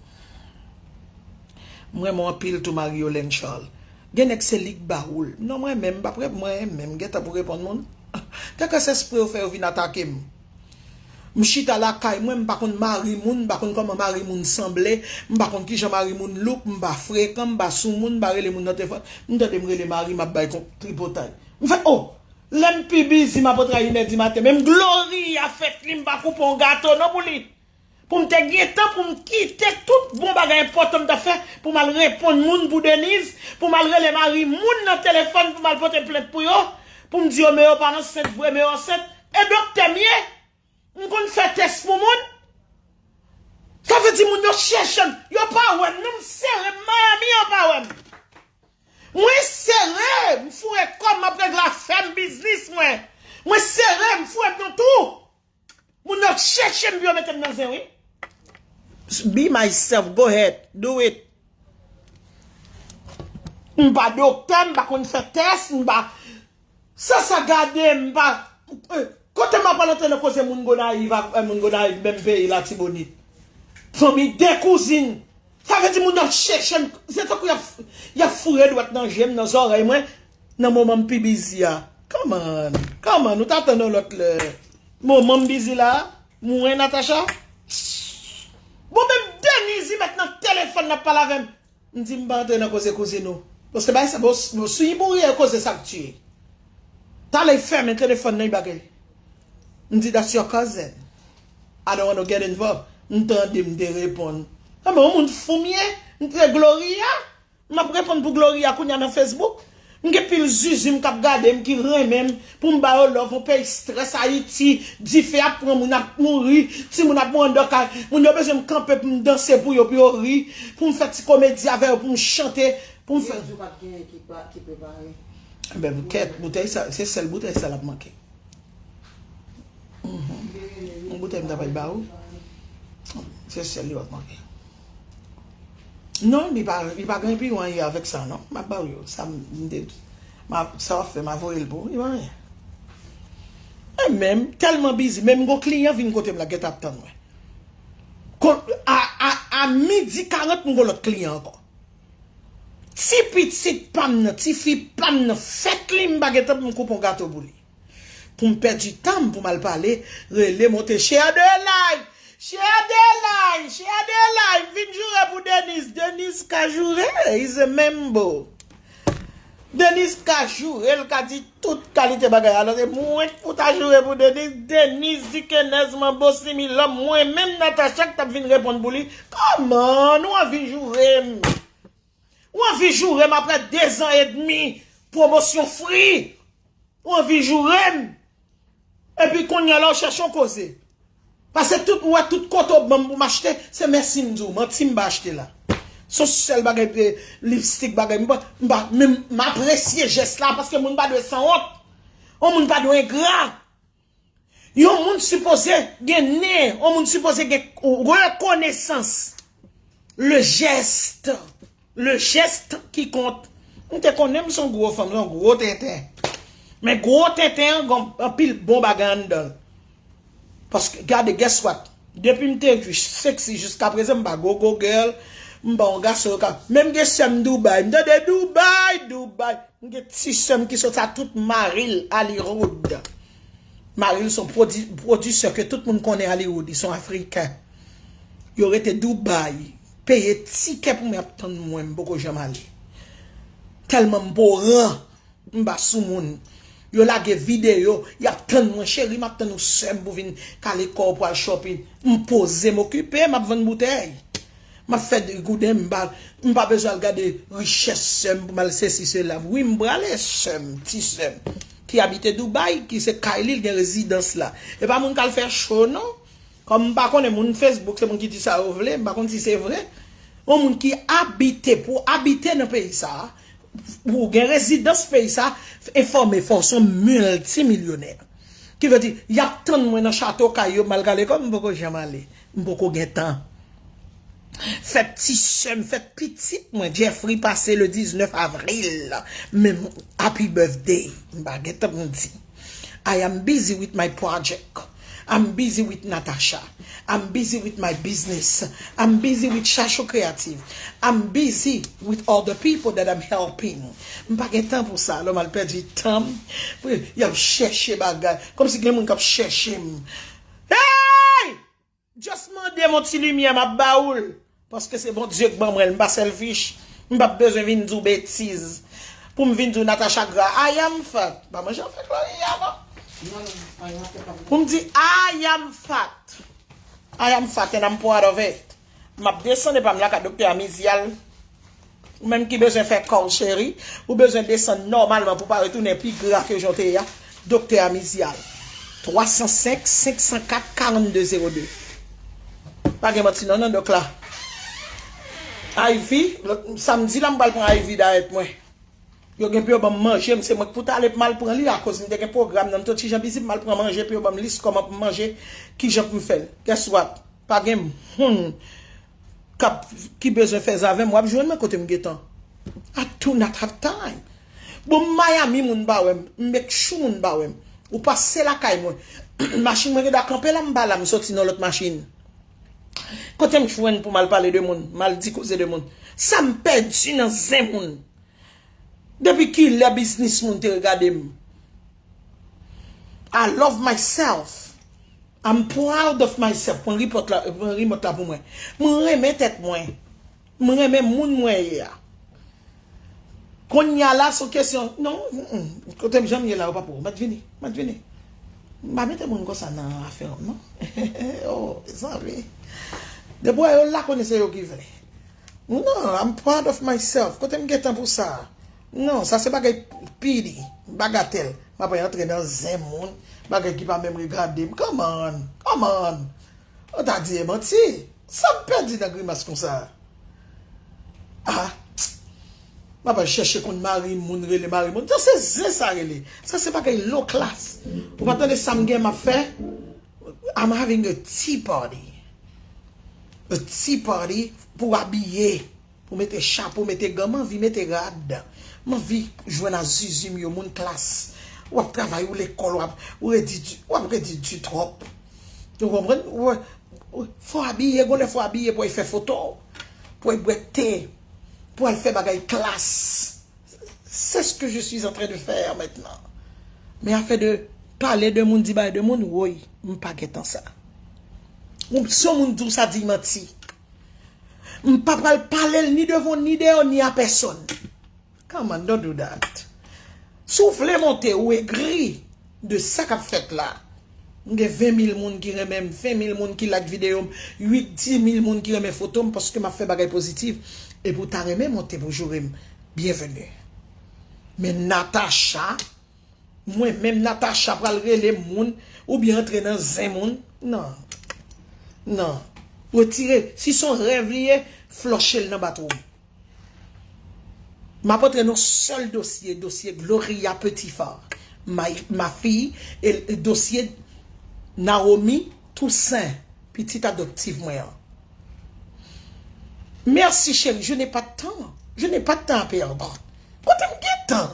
M renmen w anpil tou Marie Yolène Charles. Gen nèg se li k ba ou l. Non, mwen menm, m p ap rep-, mwen menm, gentan pou reponn moun. Tank se espre yo fè yo vin atake m. M chita lakay mwen, m pa konn mari moun, m pa konn kòman mari moun sanble, m pa konn kijan mari moun look, m pa frekan, m pa sou moun, m pa rele moun nan telefòn. M tande m rele mari m ap bay kon tripotay. M fè, oh! Lè m pi bizi, m ap antre a inè di maten. Menm Gloria fèt li, m pa koupe yon gato non pou li. Pou m te gentan, pou m kite tout bon bagay enpòtan m t ap fè, pou m al reponn moun pou Denise, pou m al rele mari moun nan telefòn, pou m al pote plent pou yo, pou m di yo, men yo pa ansent vre, men yo ansent. E doktè m ye? M konn fè tès pou moun? Sa vle di moun yo chèche m, yo pa wè m, non, m sere m, Miami, yo pa wè m. Mwen sere, m foure kò m, m ap regle afè m, biznis mwen. Mwen sere, m foure m nan tou. Moun yo chèche m pou yo mete m nan zen, wi. Be myself, go ahead, do it. M pa doktè, m pa konn fè tès, m pa Sa, sa gade m pa, eh, kote m ap al antre nan koze moun Gonayiv ak, eh, moun Gonayiv, menm peyi Latibonit. Fanmi de kouzin. Sa vle di moun nan chèche m, se tankou y ap, y ap foure dwèt nan je m, nan zòrèy mwen, nan moman m pi bizi a. Come on, come on, ou ta tann yon lòt lè. Moman m bizi la, mwen, Natacha. Bon, menm Denise, li mèt nan telefòn, l ap pale avè m. M di m pa antre nan koze kouzin ou. Paske bay sa, bon, bon, si pou rye koze sa k tiye. Talè fèmen telefòn nan, bagay. M di, that's your cousin. I don't wanna get involved. M tande, m te reponn. Anben, yon moun fou m ye, m te Gloria. M ap reponn pou Gloria kounya nan Facebook. M gen pil zuzu m k ap gade m ki renmen m pou m ba yo love, yon peyi strès Ayiti, dife ap pran, moun ap mouri, timoun ap mouri anndan kay, moun yo bezwen m kanpe pou m danse pou yo, pou yo ri, pou m fè ti komedi avè yo, pou m chante, pou m fè. Yo di w pa t genyen ki pa, ki prepare. Enben, kèt, boutèy sa, se sèl boutèy sa l ap manke. Mhm. Yon boutèy m ta pral ba ou. Se sèl li w ap manke. Non, li pa, li pa gen pi anyen avèk sa, non. M ap ba w yo. Sa m, m te, m ap, sa w ap fè, m a voye l pou ou. Li pa anyen. E menm, tèlman bizi, menm gon kliyan vin kote m la, gentan ap tann mwen. Kon, a, a, a midi karant, m gon lòt kliyan ankò. Ti pitit pa m nan, ti fi pa m nan, fèt li, m pa gentan pou m koupe yon gato pou li. Pou m pèdi tan m pou m al pale, rele monte share the live, share the live, share the live, vin joure pou Denise. Denise ka joure, is a member. Denise ka joure, l ka di tout kalite bagay. Alò, se mwen k pou ta joure pou Denise. Denise, Dikenèz, Manbo, Similòm, mwen menm, Natacha, k t ap vin reponn pou li. Kòman ou anvi joure m? Ou anvi joure m apre de zan edmi pwomosyon fri? Ou anvi joure m? Epi kounye a la, w chèche yon koze. Paske tout, ou wè tout kote w ban m pou m achte, se mèsi m di w, manti m pa achte la. Se yon sèl bagay, eh, lipstik bagay, m pa, m pa, men m apresye jès la, paske moun pa dwe sanwont. Yon moun pa dwe engra. Yon moun sipoze gen nen, yon moun sipoze gen rekonesans. Le geste. Le geste qui compte. M te konnen m se yon gwo fanm, yon gwo tenten. Men gwo tenten an gen anpil bon bagay anndan l. Paske, gade, guess what? Depi m te sexy jiska prezan, m pa go-go girl, m pa yon gason yo ka. Menm gen sè m Dubai, m tande Dubai, Dubai. M gen ti sè m ki sot sa tout mari l Hollywood. Mari l se yon pwodi-, pwodisè ke tout moun konnen Hollywood, li se yon Afriken. Yo rete Dubai, peye tikè pou mwen ap tann mwen, m poko janm ale. Tèlman m boran, m pa sou moun. Yo lage videyo, y ap tann mwen, cheri, m ap tann ou sè m pou vin kale kò w pou al shopping. M poze, m okipe, m ap vann boutèy. M ap fè de gouden, m pa, m pa bezwen al gade richès sè m pou m al sesi sela. Wi, m prale, sè m, ti sè m, ki abite Dubai, ki se kay li, l gen rezidans la. E pa moun k al fè cho, non. Kòm m pa konnen moun Facebook, se moun ki di sa yo vle, m pa konn si se vre. Yon moun ki abite, pou abite nan peyi sa, pou gen rezidans peyi sa, enfòme, fò w se yon miltimilyonè. Ki vle di, y ap tann mwen nan chato kay yo, m al gade kòm m poko janm ale. M poko gen tan. Fèt ti sè m, fèt pitit mwen, Jeffrey pase le diznèf avril. Men happy birthday. M pa gen tan pou m di. I am busy with my project. I'm busy with Natasha. I'm busy with my business. I'm busy with Chachou Creative. I'm busy with all the people that I'm helping. M pa gen tan pou sa. Alò, m al pèdi tan m. Y ap chèche bagay. Kòmsi gen moun k ap chèche m. Hey! Just mande m yon ti limyè, m ap ba ou l. Paske se Bondye k ban mwen l, m pa selfish. M p ap bezwen vin di w betiz. Pou m vin di w Natacha gra, I am fat. Pa manje avèk Gloria, non. Pou m di, I am fat. I am fat and I'm proud of it. M ap desann epa m lakay doktè Amizyal. Ou menm ki bezwen fè kò w, cheri, ou bezwen desann nòmalman pou pa retounen pi gra ke jan w te ye a. Doktè Amizyal. Twa san senk, senk san kat, karannde zewo de. Pa gen manti non, non, dòk la. Ivy, lòt, samdi la, m pral pran Ivy dayèt mwen. Yo gen pou yo ban m manje, m se mwen k pou t ale pou m al pran li, akoz m te gen pwogram nan, m te yon ti jan bizi, pou m al pran manje, pou yo ban m lis kòman pou m manje, kijan pou m fè l. Guess what? Pa gen moun k ap, ki bezwen fè z avè m, w ap jwenn mwen kote m gentan. I do not have time. Bon, m Miami, moun pa wè m. M make sure moun pa wè m. Ou pase lakay mwen. Machin mwen gentan kanpe la, m pa la, m soti nan lòt machin. Kote m jwenn pou m al pale de moun, m al di koze de moun. Sa m pèdi nan zen moun. Depi kilè biznis moun te regade m? I love myself. I'm proud of myself. Pran ripòt la, pran rimòt la pou mwen. Mwen renmen tèt mwen. Mwen renmen moun mwen ye a. Kounye a la, se yon kesyon, non, mm, mm. Kote m jan m ye la, yo pa pou. Mèt vini, mèt vini. M pa mete moun konsa nan afè m, non. Oh, mezanmi. Depi w wè yo la, konnen se yo ki vle. Non, I'm proud of myself. Kote m gen tan pou sa? Non, sa se bagay piti, bagatèl. M ap antre nan zen moun, bagay ki pa menm regade m. Come on, come on. Ou ta di e manti. Sa m pèdi nan grimas konsa? Ah, m ap al chèche konn mari moun, rele mari moun. Sa se zen sa rele. Sa se bagay low class. Ou pa tande sa m gen m ap fè? I'm having a tea party. A tea party pou abiye, pou mete chapo, mete gan, m anvi mete rad. M anvi jwenn a zuzu m yo, moun klas. W ap travay, ou lekòl, w ap, ou redi di, w ap redi di twòp. Ou konprann? Ou, ou, fò abiye, gon lè fò abiye pou al fè foto, pou al bwè te, pou al fè bagay klas. C'est ce que je suis en train de faire maintenant. Men afè de pale de moun, di bagay de moun, woy, m pa gen tan sa. Ou, si yon moun di w sa, di manti. M pa pral pale l ni devan, ni dèyè, ni a pèsòn. Come on, don't do that. Si w vle monte, ou egri de sa k ap fèt la. M gen ven mil moun ki renmen m, ven mil moun ki like videyo m, uit, dis mil moun ki renmen foto m paske m ap fè bagay pozitif. Epi w ta renmen monte pou joure m. Byenveni. Men Natacha, mwen menm Natacha pral rele moun oubyen antre nan zen moun? Non. Non. Retire. Si se yon rèv li ye, flòche l nan batwou. M ap antre nan sèl dosye, dosye Gloria Petitfort, ma, ma fille, e dosye Naomi Toussaint, pitit adoptif mwen an. Merci chérie, je n'ai pas de temps. Je n'ai pas de temps à perdre. Kote m gen tan?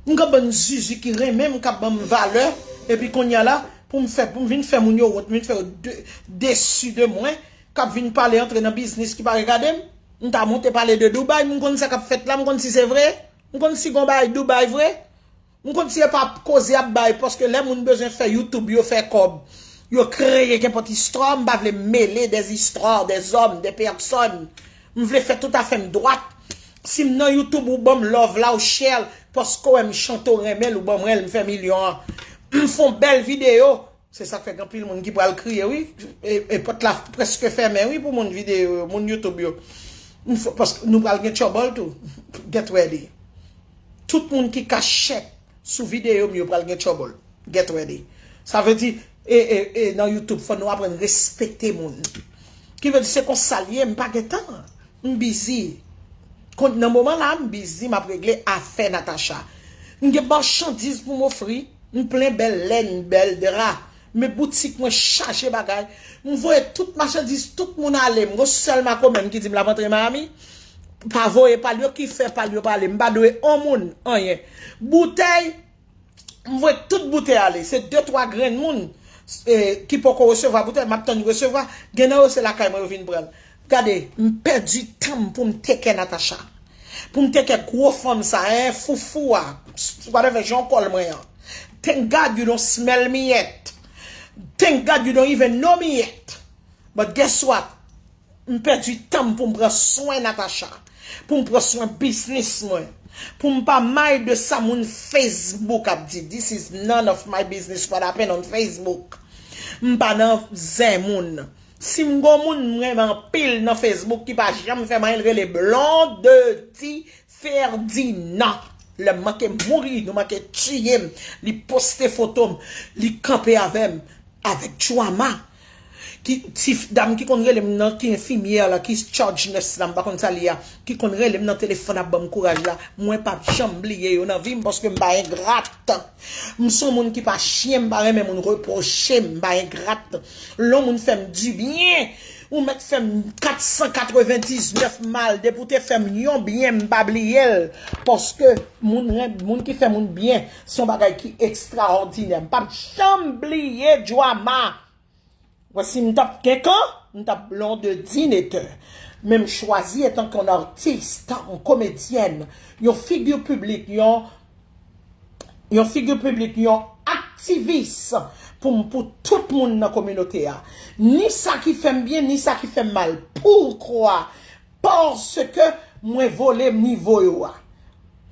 M gen bann zuzu ki renmen m, k ap ban m valè, epi kounye a la, pou m fè, pou m vin fè moun yo wont, m vin fè yo de, desi de mwen, k ap vin pale antre nan biznis ki pa regade m. M ta monte pale de Dubai, m konn sa k ap fèt la, m konn si se vre, m konn si gon bagay Dubai vre. M konn si e pa koze y ap bay, paske lè moun bezwen fè YouTube, yo fè kòb, yo kreye kenpòt istwa, m pa vle mele des histoires, des hommes, des personnes. M vle fè tout afè m dwat. Si m nan YouTube, ou ban m love la, ou share l, paske w wè m chante, ou renmen l, ou ban m rèl, m fè milyon an. M fè yon bèl videyo, se sa k fè gen anpil moun ki pral kriye, wi. E, e pòt la prèske fèmen, wi, pou moun videyo yo, moun YouTube yo. M fè, paske nou pral gen trouble tou. Get ready. Tout moun ki ka chèk sou videyo m yo pral gen trouble. Get ready. Sa vle di, e, e, e, nan YouTube, fò nou aprann respekte moun. Ki vle di se konsa l ye, m pa gen tan. M bizi. Kon, nan moman la, m bizi, m ap regle afè Natacha. M gen machandiz pou m ofri. M plen bèl lenn, bèl dra. Men boutik mwen chaje bagay. M voye tout machandiz, tout moun ale. M gon sèl Mako menm ki di m l ap antre Miami. Pa voye pa l yo ki fè pa l yo pale. M pa dwe on moun anyen. Boutèy, m voye tout boutèy ale. Se de twa grenn moun, eh, ki poko resevwa boutèy. M ap tann yo resevwa. Gen nan yo se lakay mwen yo vin pran l. Gade, m pèdi tan m pou m teke Natacha. Pou m teke gwo fanm sa, en foufou a. Whatever, jan w kòl mwen an. Thank God you don't smell me yet. Thank God you don't even know me yet. But guess what? M pèdi tan m pou m pran swen Natacha. Pou m pran swen biznis mwen. Pou m pa may de sa moun Facebook ap di. This is none of my business what happen on Facebook. M pa nan zen moun. Si m gon moun m renmen anpil nan Facebook ki pa janm fè m anyen, l rele Blondedy Ferdinand. Lè m manke mouri, nou manke tiye m. Li poste foto m, li kanpe avè m, avèk Joama. Ki, ti f- dam ki konn rele m nan, ki enfimyè la, ki charge nurse la, m pa konn sa li a, ki konn rele m nan telefòn ap ban m kouraj la, mwen p ap janm bliye yo nan vi m, paske m pa engrat. M se yon moun ki pa chyen, m pa renmen moun repwoche m, m pa engrat. Lè yon moun fè m dibyen, ou mèt fè m kat san katrevendiznèf mal, depi w te fè m yon byen, m pa bliye l. Paske moun, ren- moun ki fè moun byen, se yon bagay ki ekstraòdinè. M p ap janm bliye Joama. Bon, si m t ap kenkan, m t ap Blondedy Netè. Men m chwazi etan ke yon atis, yon komedyèn, yon figi piblik, yon, yon figi piblik, yon aktivis pou m, pou tout moun nan kominote a. Ni sa ki fè m byen, ni sa ki fè m mal. Poukwa? Paske mwen vole nivo yo a.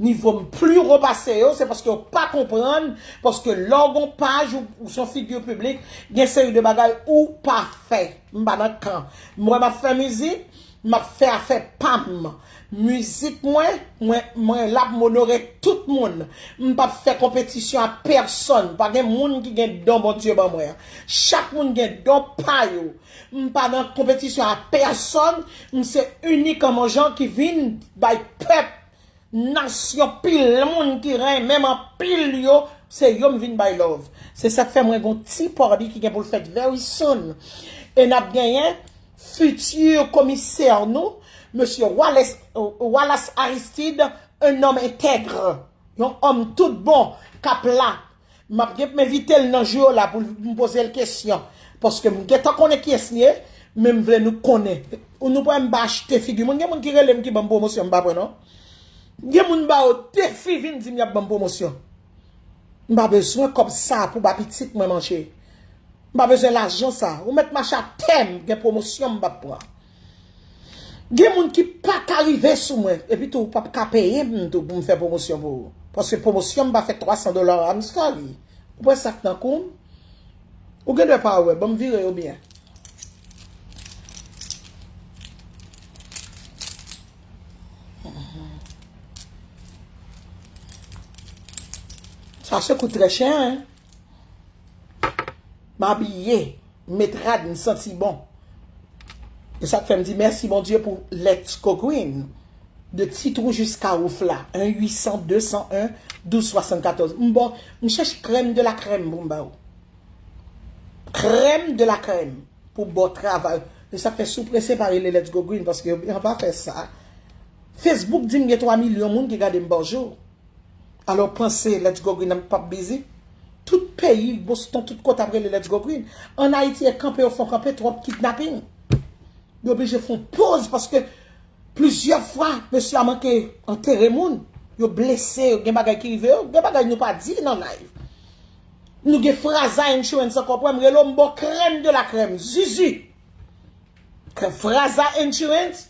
Nivo m pli wo pase yo, se paske yo pa konprann, paske lè w gon paj ou, ou se yon figi piblik, gen seri de bagay ou pa fè. M pa nan kan. M wè m ap fè mizik, m ap fè afè pa m. Mizik mwen, mwen, mwen la pou m onore tout moun. M p ap fè konpetisyon a pèsonn. Pa gen moun ki gen don Bondye ban mwen an. Chak moun gen don pa yo. M pa nan konpetisyon a pèsonn. M se inik an mon jan ki vin bay pèp nasyon pil moun ki renmen m anpil yo, se yo m vin bay love. Se sa k fè mwen gon ti party ki gen pou l fèt very soon. E n ap genyen fiti komisè nou, mesye Wallace, Wallace Aristide, un homme intègre, yon òm tout bon, k ap la. M ap gen pou m envite l nan jou yo la pou l- m poze l kesyon. Paske m gentan konnen kiyès li ye, men m vle nou konnen. Ou nou pran m pa achte figi moun. Gen moun ki rele m ki ban m pwomosyon, m pa pran non. Gen moun ba yo defi vin di m y ap ban m pwomosyon. M pa bezwen kòb sa pou ba pitit mwen manje. M pa bezwen lajan sa. Ou mèt mache atè m, gen pwomosyon m p ap pran. Gen moun ki pa ka rive sou mwen, epi tou ou p ap ka peye m tou pou m fè pwomosyon pou ou. Paske pwomosyon m pa fè twa san dola, I'm sorry. Ou pran sa k nan kou m? Ou gen dwa pa wè, ban m vire yo byen. Sa se kout trè chè, en. M abiye, m met rad, m santi bon. E sa k fè m di mèsi Bondye pou Let's Go Green. De Ti Twou jiska Wouf la, en uit san, de san en, douz swasannkatòz. M bon, m chèche crème de la crème pou m ba ou. Crème de la crème pou bon travay. E sa k fè si w prese pa rele Let's Go Green, paske yo pa fè sa. Facebook di m gen twa milyon moun ki gade m pa jou. Alò, panse Let's Go Green p ap bizi. Tout peyi, Boston, tout kote ap rele Let's Go Green. Ann Ayiti, e kanpe yo fè kanpe, twòp kidnaping. Yo oblije fè yon poz paske plizyè fwa, mesye a manke antere moun. Yo blese, yo gen bagay ki rive yo, gen bagay nou pa di nan live. Nou gen Fraza Insurance ankò, pran m rele w, m ba w crème de la crème, Zuzu. Fraza Insurance,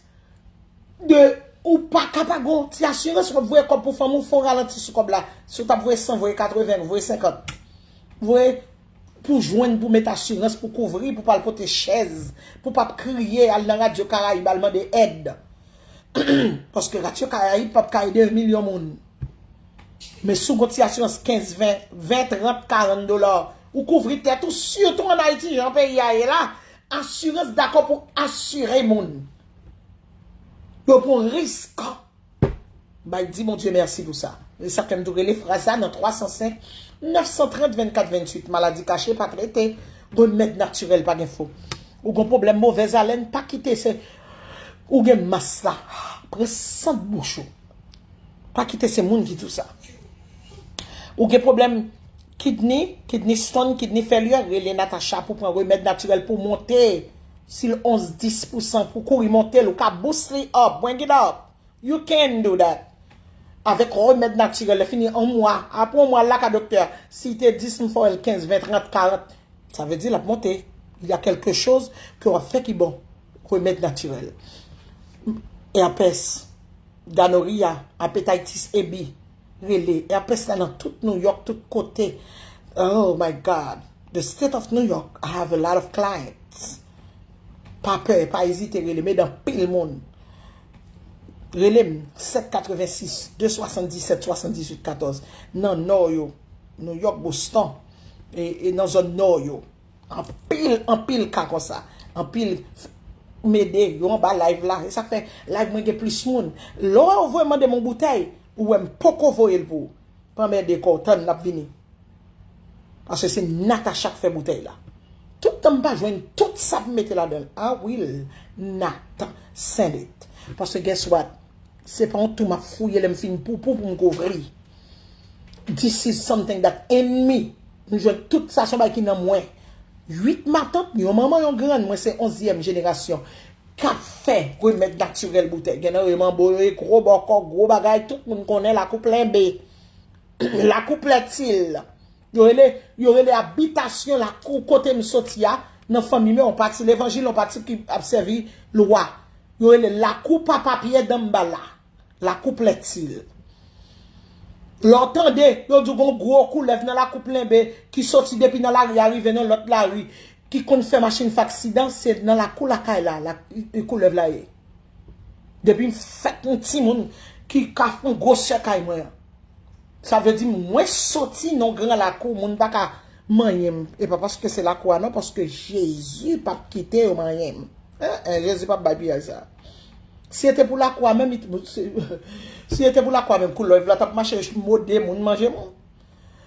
de ou pa ka pa gon ti asirans, w ap voye kòb pou fanmi w, fè w ralanti sou kòb la. Si w t ap voye san, voye katreven, voye senkant. Voye pou jwenn, pou met asirans, pou kouvri, pou pa al pote chèz, pou pa ap kriye, al nan Radyo Karayib, al mande èd. Paske Radyo Karayib p ap ka ede yon milyon moun. Men si w gon ti asirans kenz, ven, ven, trant, karant dola, Ou kouvri tèt ou, sitou ann Ayiti, jan peyi a ye la, asirans dakò pou asire moun. Yo pran risk. Bay di Bondye mèsi pou sa. E sa fè m tou rele fraz sa nan twa san senk, nèf san trant, vennkat venntuit. Maladi kache pa trete, remèd natirèl pa gen fo. Ou gon pwoblèm movèz alèn, pa kite se ou gen mas la. Pran sant bouch ou. Pa kite se moun ki di w sa. Ou gen pwoblèm kidney, kidney stone, kidney failure, rele Natacha pou pran remèd natirèl pou monte. Si l onz, dis pou san pou kouri monte l, ou ka boost li up, bring it up. You can do that. Avèk remèd natirèl, lè fini yon mwa, apre yon mwa, l la ka doktè. Si te dis, m fè l kenz, ven, trant, karant. Sa vle di l ap monte. Il y a quelque chose ke w ap fè ki bon. Remèd natirèl. Herpès, gonorrhea, hepatitis A B, rele. Herpès la nan tout New York, tout kote. Oh my God. The state of New York, I have a lot of clients. Pa pè, pa ezite rele m, ede anpil moun. Rele m, sèt katrevensis, de swasanndisèt, swasanndizuit, katòz. Nan nò yo, New York, Boston, e, e nan zòn nò yo. Anpil, anpil ka konsa. Anpil, m ede yo anba live la. E sa k fè live mwen gen plis moun. Lè w voye mande m yon boutèy, ou wè m poko voye l pou ou. Pa anmède kò w, tann, n ap vini. Paske se Natacha k fè boutèy la. Tout tan m pa jwenn tout sa pou m mete ladan l, I will not send it. Paske guess what? Se pa yon tou m ap fouye lè m fin poupou pou m kouvri. This is something that in me. M jwenn tout sa, se yon bagay ki nan mwen. Uit matant, yon manman, yon grann, mwen se onzyèm jenerasyon k ap fè remèd natirèl boutèy. Gen nan yo manbo yo, e gwo bòkò, gwo bagay, tout moun konnen lakou plenbe. Lakou Plètil. Yo rele, yo rele abitasyon lakou kote m soti a, nan fanmi m, yon pati levanjil, yon pati ki ap sèvi lwa. Yo rele lakou Papa Pyè Danmbala. Lakou Plètil. Lè w tande, yo di w gon gwo koulèv nan lakou plenbe ki soti depi nan lari a rive nan lòt lari, ki konn fè machin fè aksidan, se nan lakou lakay la, la, koulèv la ye. Depi m fèt yon timoun ki ka fè yon gwosè kay mwen an. Sa vle di mwen soti nan gran lakou, moun pa ka manyen m. E pa paske se lakou a non, paske Jezi p ap kite yo manyen m. En, en, Jezi p ap bay piyay sa. Si se te pou lakou a menm, si se te pou lakou a menm, koulèv la t ap mache mòde moun, manje moun.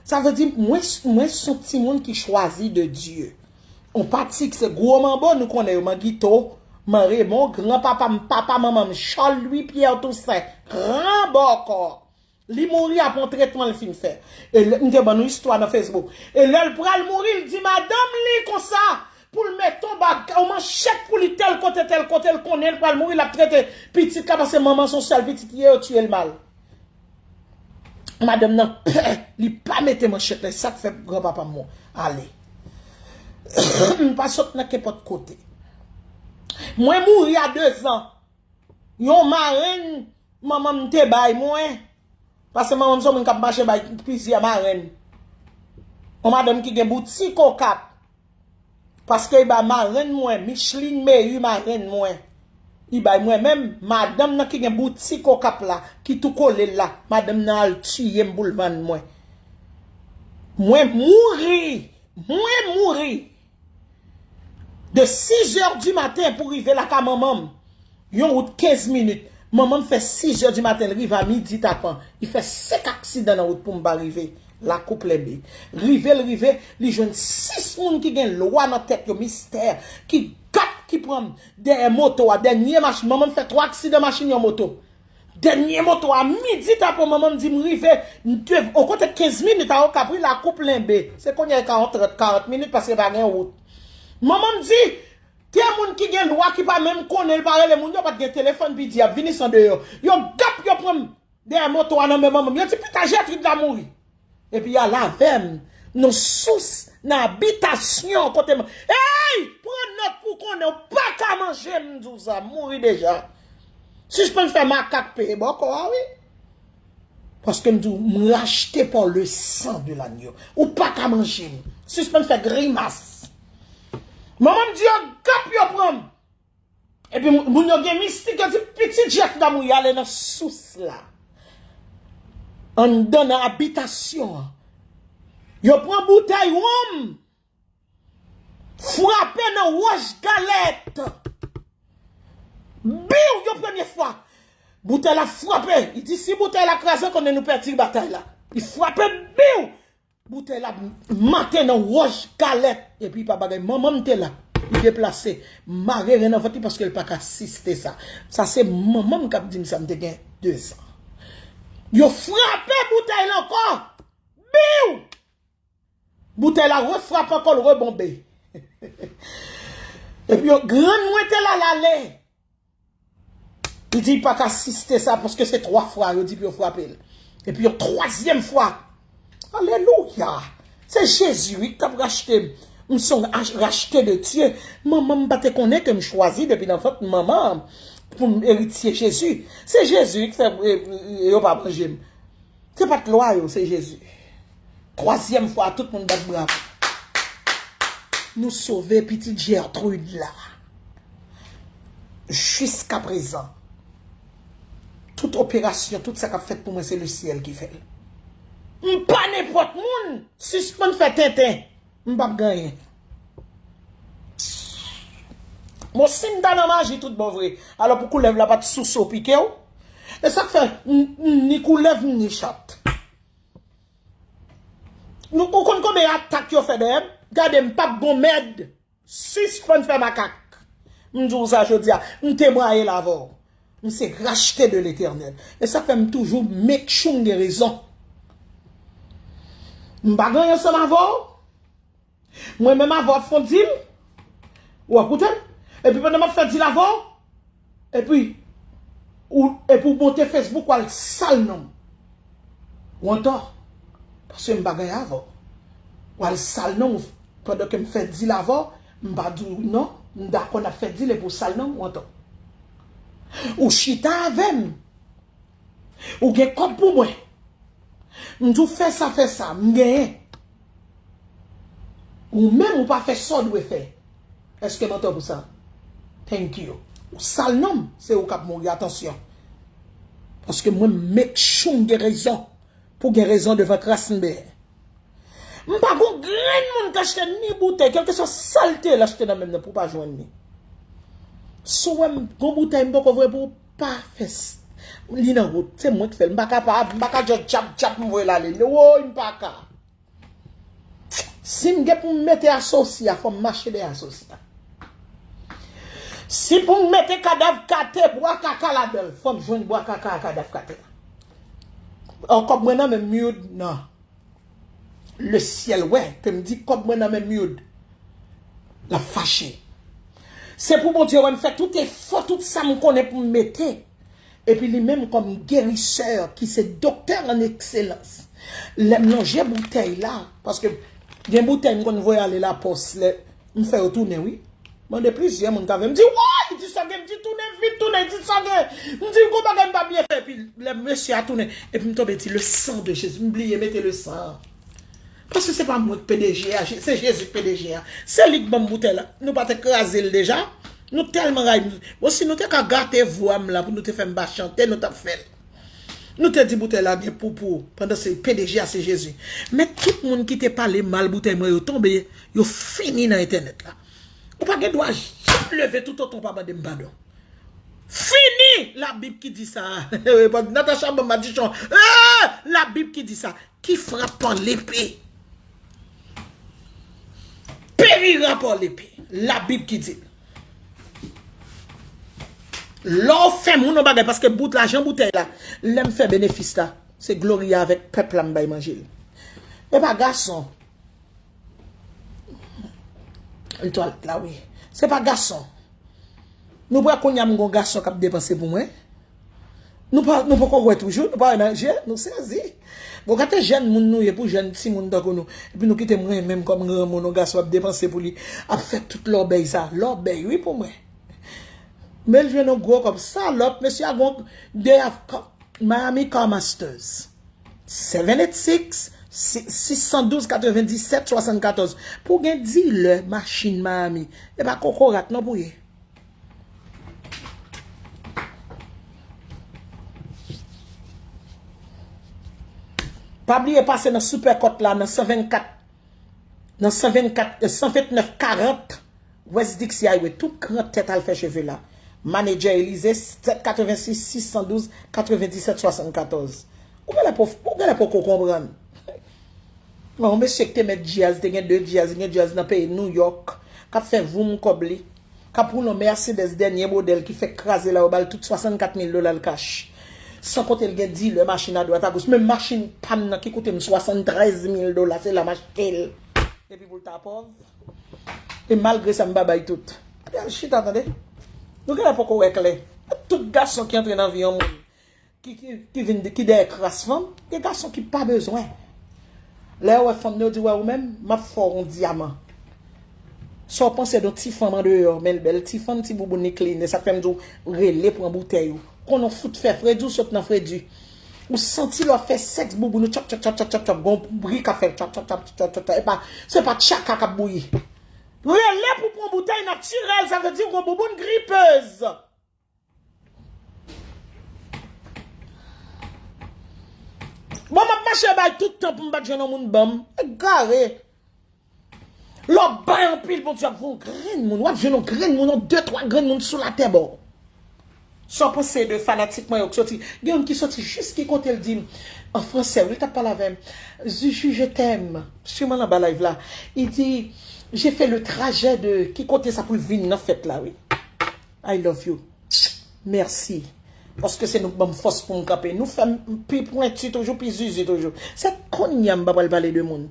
Sa vle di mwen, mwen se yon timoun ki chwazi de Dye. On pati ki se gwo manbo, nou konnen yo, Manguito, Man Raymond, gran papa m, papa manman m, Charles Louis Pierre Toussaint, gran bòkò. Li mouri apre yon tretman l fin fè. E lè, m te ban nou istwa nan Facebook. E lè l pral mouri, l di madanm li konsa, pou l mete yon bagay, yon manchèt pou li tèl kote, tèl kote, l konnen l pral mouri, l ap trete pitit la, paske manman se yon sèl pitit li ye, yo tiye l mal. Madanm nan pè, li pa mete manchèt la, e sa k fè granpapa m ale. M pa sot nan kenpòt kote. Mwen mouri a dezan. Yon marenn manman m te bay mwen. Paske manman m se yon moun k ap mache bay plizyè marenn. Yon madanm ki gen boutik Okap. Paske li bay marenn mwen, Micheline Mehu marenn mwen. Li bay mwen menm, madanm nan ki gen boutik Okap la, ki tou kole l la, madanm nan al tiye m pou l vann mwen. Mwen mouri, mwen mouri. De sizè di maten pou rive lakay manman m. Yon wout kenz minit. Manman m fè sizè di maten, l rive a midi tapan. Li fè senk aksidan nan wout pou m pa rive. Lakou plenbe. Rive l rive, li jwenn sis moun ki gen lwa nan tèt yo, mistè, ki gat, ki pran m dèyè moto a, dènye machin. Manman m fè twa aksidan machin yon moto. Dènye moto a, midi tapan, manman m di m rive, m te, on kote kenz minit a Okap wi, lakou plenbe. Se kounye a e ka yon trant, karant minit paske pa gen wout. Manman m di, te moun ki gen lwa ki pa menm konnen l, pa rele moun yo, pa t gen telefòn, pi di y ap vini san deyò. Yo gap, yo pran m dèyè moto a nan men manman m. Yo di, pita Jètrid la mouri. Epi y al avè m nan sous, nan abitasyon kote m. Ey! Pran nòt pou konnen w pa ka manje m, m di w sa, m mouri deja. Sispann fè makak peye bòkò a, wi. Paske m di w, m rachte pa le sang de l'agneau. Ou pa ka manje m. Sispann fè grimas. Manman m di yo gap yo pran m. Epi moun yo gen mistik, yo di pitit Jètrid la mouri, ale nan sous la. Anndan nan abitasyon an. Yo pran boutèy wonm, frape nan wòch galèt. Biw, yon premye fwa. Boutèy la frape. Li di, si boutèy la kraze, konnen nou pèdi batay la. Li frape, biw! Boutèy la mate nan wòch galèt. Epi pa bagay, manman m te la. Li deplase. Mare ren nan vant li paske l pa ka siste sa. Sa se manman m k ap di m sa, m te gen dezan. Yo frape boutèy la ankò. Biw! Boutèy la refrape ankò, l rebonbe. Epi yo, grann mwen te la, l ale. Li di li pa ka siste sa paske se twa fwa yo di pou yo frape l. Epi yon twazyèm fwa. Alelouya! Se Jezi, wi, k ap rachte m. M se yon ach- rachte de Dye. Manman m pa te konnen ke m chwazi depi nan vant manman m pou m eritye Jezi. Se Jezi, wi, k fè e, e, yo pa manje m. Se pa t lwa yo, se Jezi. Twazyèm fwa, tout moun bat bravo. Nou sove pitit Gertrude la. Jiskaprezan, tout operasyon, tout sa k ap fèt pou mwen, se lesyèl ki fè l. M pa nenpòt moun. Sispann fè tenten. M p ap gen anyen. Bon, si m ta nan maji tout bon vre, alò pou koulèv la pa t souse w pike w? E sa k fè m, m ni koulèv, m ni chat. Nou, ou konn konbyen atak yo fè dèyè m? Gade, m p ap gon mèd. Sispann fè makak. M di w sa jodi a, m temwaye l avè w. M se rachte de Letènèl. E sa fè m toujou make sure m gen rezon. M pa gen anyen ansanm avè w. Mwen menm avè w ap fè yon dil. Ou ap koute m? Epi pandan m ap fè dil avè w, epi ou, epi ou monte Facebook, w al sal non m. Ou antò. Paske m pa gen anyen avè w. W al sal non m pandan ke m fè dil avè w, m pa di w non, m dakò n ap fè dil epi w sal non m, ou antò. Ou chita avè m. Ou gen kòb pou mwen. M di w fè sa, fè sa, m genyen. Ou menm ou pa fè sa w dwe fè. Èske m antò pou sa? Thank you. Ou sal non m, se ou k ap mouri, atansyon. Paske mwen m make sure m gen rezon. Pou gen rezon devan kras m benyen. M pa gon grenn moun k achte ni boutèy, kèlkeswa sa l te ye, l achte nan men m nan pou w pa jwenn li. Si w wè m gon boutèy, m poko voye pou ou, pa fè s-, li nan wout, se mwen k fè l, m pa kapab, m pa ka just tchap tchap m voye l ale. Woy, m pa ka. Si m gen pou m mete asosi a, fò m mache dèyè asosi a. Si pou m mete kadav kate, bwa kaka ladan l, fò m jwenn bwa kaka a kadav kate a. An kòb mwen nan men m, Myoud, nan. Lesyèl wè ke m di kòb mwen nan men m, Myoud, l ap fache. Se pou Bondye wè m fè tout efò, tout sa m konnen pou m mete. Epi li menm kòm gerisè ki se doktè an ekselans, lè m lonje boutèy la, paske gen boutèy m konn voye ale lapòs, lè m fè yo tounen, wi. Mande plizyè moun k avè m, di, woy, di sa gen, m di tounen vit, tounen, di sa gen. M di gon bagay m pa byen fè, epi lè mesye a tounen, epi m tonbe di le sang de Jésus, m bliye mete le sang. Paske se pa mwen k P D G a, se Jezi k P D G a. Se li k ban m boutèy la. Nou pa te kraze l deja? Nou tèlman rayi m. Bon, si nou te ka gate vwa m la pou nou te fè m pa chante, nou t ap fè l. Nou te di boutèy la gen poupou, pandan se P D G a se Jezi. Men tout moun ki te pale mal boutèy mwen yo tonbe, yo fini nan entènèt la. Ou pa gen dwa janm leve toutotan w pa mande m padon. Fini! Labib ki di sa. Natacha ban m madichon. Eh! Labib ki di sa. Qui frappe par l'épée périra par l'épée. Labib ki di l. Lè w fè moun yon bagay, paske bout lajan boutèy la, lè m fè benefis la, se Gloria avèk pèp la m bay manje l. E pa gason. L twalèt la, wi. Se pa gason. Nou pran kounye a m gon gason k ap depanse pou mwen. Nou pa, nou poko wè toujou, nou pa wè nan je, nou sezi. Bon, gade jèn moun nou ye pou jèn timoun tankou nou. Epi nou kite mwen menm kòm granmoun, yon gason ap depanse pou li, ap fè tout lòbèy sa. Lòbèy, wi, pou mwen. Men l jwenn yon gwo kòb. Salòp, mesye a gon de Miami Car Masters. Seven eight six, six cent douze, quatre-vingt-dix-sept, soixante-quatorze. Pou gen dilè machin Miami. E pa kokorat non pou ye. Pa bliye pase nan Supercut la, nan san vennkat, nan san vennkat, eh, san vennèf karant West Dixie Highway. Tout gran tèt al fè cheve la. Manedjè Elize, sèt katrevensis, sis san douz, katrevenndisèt, swasannkatòz. Ou genlè poko konprann. Yon mesye ki te mèt djaz, te gen de djaz, gen djaz nan peyi New York, k ap fè voum kòb li, k ap woule yon Mercedes dènye modèl ki fèk kraze la, yo ba l tout swasannkat mil dola l kach. San konte l gen dilè machin adwat agoch. Menm machin pa m nan ki koute m swasanntrèz mil dola, se la m achte l. Epi pou l ta pòv. E malgre sa, m pa bay tout. Epi al chita, tande. Nou genlè poko wè klè. Tout gason ki antre nan vi yon moun ki, ki, ki vin, ki dèyè kras fanm, gen gason ki pa bezwen. Lè yo wè fanm nan, yo di, "Wè ou menm, m ap fè w yon dyaman." Sa w panse de yon ti fanm andeyò, men l bèl ti fanm, ti bouboun li kline, sa k fè m di w, rele pran boutèy ou. Konn ou fout fè fredi, ou sot nan fredi. Ou santi lè w ap fè sèks, bouboun ou tchòp, tchòp, tchòp, tchòp, tchòp, tchòp, gon bri k ap fè tchòp, tchòp, tchòp, tchòp, tchòp, tchòp. E pa, se pa tchaka k ap bouyi. Rele pou pran boutèy natirèl, sa vle di gon bouboun gripeuse. Bon, m ap mache bay tout tan pou m pa t jwenn yon moun ban m. Egare. Lè w bay anpil, Bondye ap voye yon grenn moun. W ap jwenn yon grenn moun, yon de, twa grenn moun sou latè ba w. Sa w panse de fanatik mwen yo k soti? Gen youn ki soti jis ki kote l di m, an fransè, wi, l t ap pale avè m. Zuzu, je t'aime. Siman l anba live la. Li di, j'ai fait le trajet de, ki kote sa pou l vin nan fèt la, wi. I love you. Mèsi. Paske se nou k ban m fòs pou m kanpe. Nou fè m pi pwenti toujou, pi zuzu toujou. Se kounye a m pa pral pale de moun.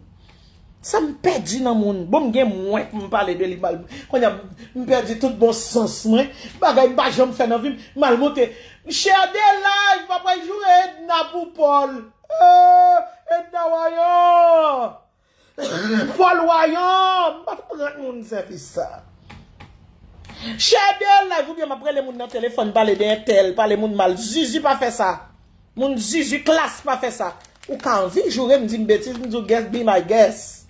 Sa m pèdi nan moun. Bon, m gen mwen pou m pale de li mal. Kounye a m, m pèdi tout bon sans mwen. Bagay m pa janm fè nan vi m. M al monte. Share the live, m ap pral joure Edna pou Paul. Eh, Edna Wayan. Paul Wayan, m pa t pran moun sèvis sa. Share the live oubyen m ap rele moun nan telefòn, pale de entèl, pale moun mal. Zuzu pa fè sa. Moun zuzu klas pa fè sa. Ou ka anvi joure m, di m betiz, m di w guest be my guest.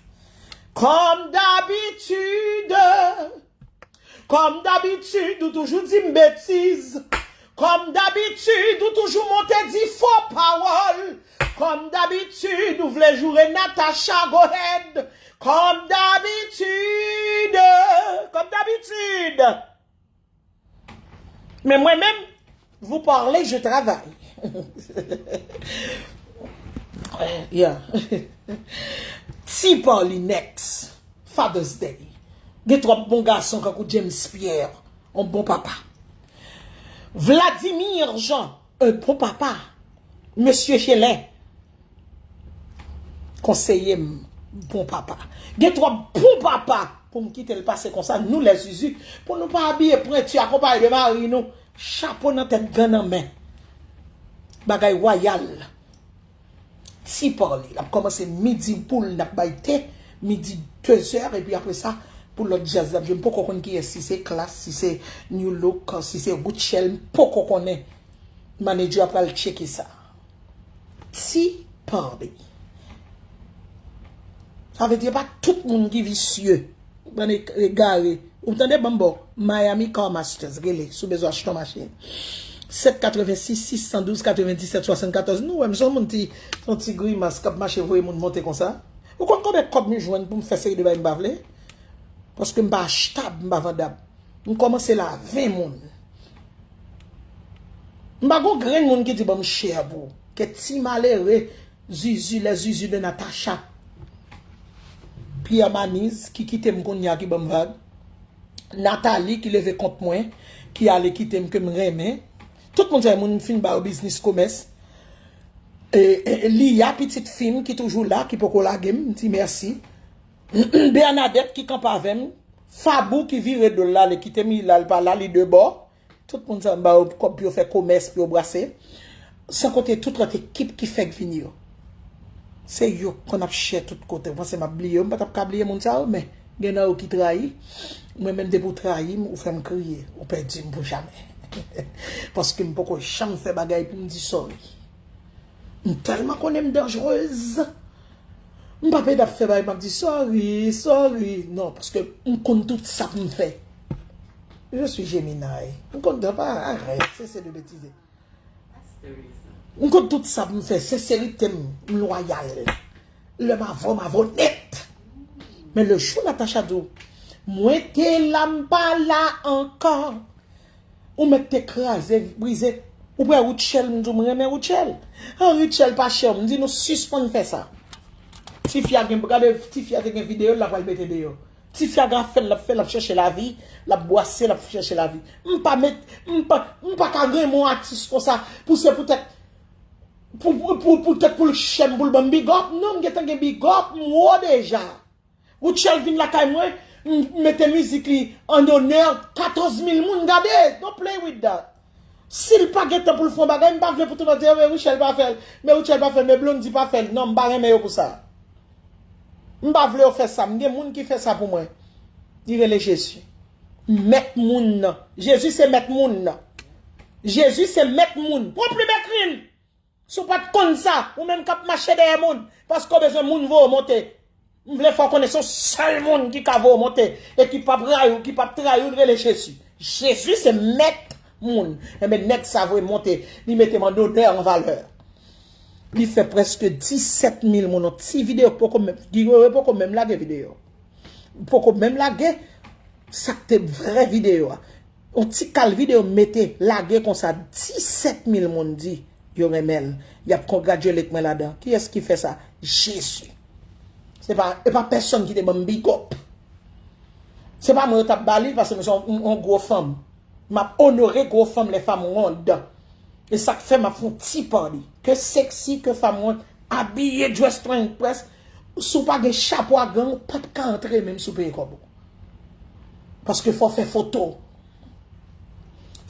Comme d'habitude. Comme d'habitude, ou toujou di m betiz. Comme d'habitude, ou toujou monte di fo pawòl. Comme d'habitude, ou vle joure Natacha, go ahead. Comme d'habitude. Comme d'habitude. Men mwen menm, vous parlez, je travaille. Yeah. Ti Paul next. Father's Day. Gen twòp bon gason kankou James Pierre, yon bon papa. Vladimir Jean, un bon papa. Mesye Chelè, konseye m, bon papa. Gen twòp bon papa pou m kite l pase konsa, nou lè zuzu, pou nou pa abiye pwenti akonpaye de mari nou. Chapo nan tèt, gan nan men. Bagay wayal. Ti Paul, l ap kòmanse midi pou l, n ap bay te, midi dezè, epi apre sa, pou lòt djaz l ap jwe. M poko konn kiyès, si se Klass, si se New Look, si se Rutshelle, m poko konnen. Manedjè a pral tcheke sa. Ti Paul. Sa vle di, e pa tout moun ki visye. Bann e-, egare. Ou tande, ban m ba w Miami Car Masters, rele, si w bezwen achte yon machin. Sèt katrevensis, sis san douz, katrevenndisèt, swasannkatòz. Nou wè m se yon moun ti, se yon ti grimas k ap mache voye moun monte konsa. Ou konn konbyen kòb m jwenn pou m fè seri de bagay m pa vle? Paske m pa achtab, m pa vandab. M kòmanse la ven moun. M pa gon grenn moun ki di ban m share pou ou. Ke ti malere, zuzu, lè zuzu de Natacha. Pierre Maniz, ki kite m kounye a, ki ban m vag. Nathalie, ki leve kont mwen, ki ale kite m, ke m renmen. Tout moun sa yo, moun m fin ba yo biznis komès. E, e, Lia, pitit fi m, ki toujou la, ki poko lage m, m di mèsi. Bernadette, ki kanpe avè m. Fabou, ki vire do l, l ale kite m, li la, l pa la, li de bò. Tout moun sa, m ba yo kòb pou yo fè komès, pou yo brase. San konte tout lòt ekip ki fèk vini yo. Se yo k konn ap share tout kote. Ou panse m ap bliye yo? M pa t ap ka bliye moun sa yo, men gen nan yo ki trayi. Mwen menm, depi w trayi m, ou fè m kriye. Ou pèdi m pou jamè. Paske m poko janm fè bagay pou m di sorry. M tèlman konnen m danjerez. M pa pede ap fè bagay, m ap di sorry, sorry. Non, paske m konn tout sa pou m fè. Je suis Gemini. M konn, pa, arèt, sese de betize. That's the reason. M konn tout sa pou m fè, senserite m, m lwayal. Lè m avè w, m avè w nèt. Men le jou Natacha di w, mwen te la, m pa la ankò. Ou mèt te kraze, brize. Ou prè Rutshelle, m di w m renmen Rutshelle. An Rutshelle pa chè w, m di nou sispann fè sa. Tifi a gen, gade, tifi a te gen videyo l, l ap pral mete deyò. Tifi a gen afè l, l ap fè, l ap chèche lavi, l ap bwase, l ap chèche lavi. M pa met, m pa, m pa ka renmen yon atis konsa pou se poutèt, pou, pou, pou, poutèt pou l chè m, pou l ban m big up. Non, m gentan gen big up, m wo deja. Rutshelle vin lakay mwen, m mete mizik li an onè, katòz mil moun gade. Don't play with that. Si l pa gen tan pou l fè yon bagay, m pa vle pou tout moun di, "Men Rutshelle pa fè l, men Rutshelle pa fè l, men Blondy pa fè l." Non, m pa renmen yo pou sa. M pa vle yo fè sa. M gen moun ki fè sa pou mwen. Li rele Jezi. Mèt moun nan. Jezi se mèt moun nan. Jezi se mèt moun. Pran plim, ekri l. Si w pa t konn sa, ou menm k ap mache dèyè moun, paske w bezwen moun voye w monte. M vle fè w konnen se yon sèl moun ki ka voye w monte e ki p ap rayi w, ki p ap trayi w, l rele Jezi. Jezi se mèt moun. Enben, nèg sa voye m monte, li mete m an onè, an valè. Li fè prèske disèt mil moun, yon ti videyo poko menm, Guy Wewe poko menm lage videyo. Poko menm lage sa k te vrè videyo a. Yon ti kal videyo mete, lage konsa, disèt mil moun di yo renmen l. Y ap congratulate mwen ladan. Kiyès ki fè sa? Jezi. Se pa, e pa pèsonn ki te ban m big up. Se pa mwen yo t ap ba li, paske m se yon, yon gwo fanm. M ap onore gwo fanm, les femmes rondes. E sa k fè m ap fè yon ti pale. Ke seksi, ke fanm wont, abiye dress to impress. Si w pa gen chapo a gang, ou pa t ka antre menm si w peye kòb ou. Paske fò w fè foto.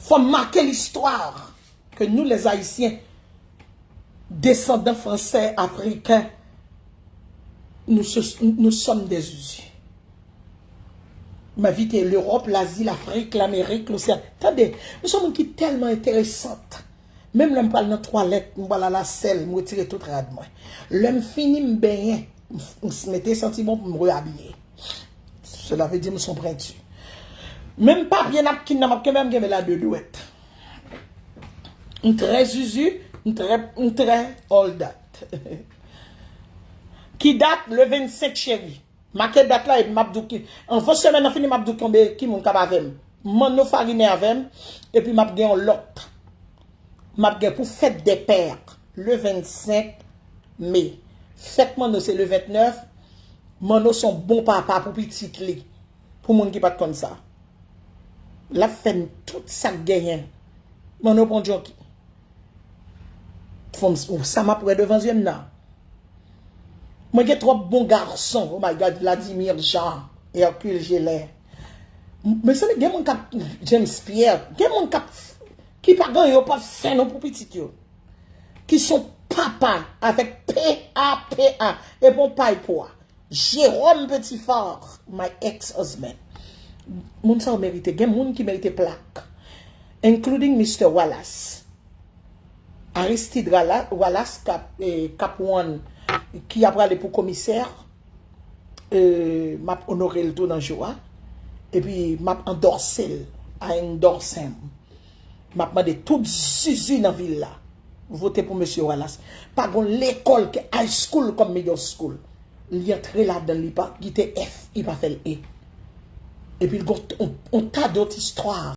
Fò w make listwa ke nou, les Haïtiens, descendants français, africains, nous, se- nous sommes des zuzu. M envite Lewòp, Lazi, Lafrik, Lamerik, Loseyan. Tande, nou se yon moun ki tèlman enteresant. Menm lè m pral nan twalèt, m pral alasèl, m retire tout rad mwen. Lè m fini, m benyen, m f- m s- mete santi bon pou m reabiye. Sela vle di m se yon prentu. Menm papye napkin nan m ap kenbe, m kenbe l a de dwèt. M trè zuzu, m trè, m trè all that. Ki dat? Le vennsenk, cheri. Make dat la epi m ap di w ki, anvan semèn nan fini, m ap di w konbyen ki moun k ap avè m. Manno Farine avè m, epi m ap gen yon lòt. M ap gen pou fèt dè pè, le vennsenk me. Fèt Manno se le ventnèf. Manno se yon bon papa pou pitit li. Pou moun ki pa t konn sa. L ap fè n tout sa k genyen. Manno pran djonki. Fò m, sa m ap wè devan zye m nan. Mwen gen twòp bon gason. Oh my God, Vladimir Jean, Hercule Gelin. M- Mezanmi, gen moun k ap, James Pierre, gen moun k ap, ki pa gen yo, p ap fè non pou pitit yo. Ki son papa avèk P A P A, e bon pay pwa. Jérôme Petit-Fort, my ex-husband. Moun sa yo merite, gen moun ki merite plak. Including Mister Wallace. Aristide Rala- Wallace, k ap, eh, k ap rann, ki ap prale pou komisè. Eh, m ap onore l tou nan jou a. Epi m ap andòse l. I endorse him. M ap mande tout zuzu nan vil la vote pou Mesye Wallace. Pa gon lekòl ke high school kòm middle school. Li antre ladan l, li pa kite F, li pa fè l E. Epi l gon on, on ta dòt istwa.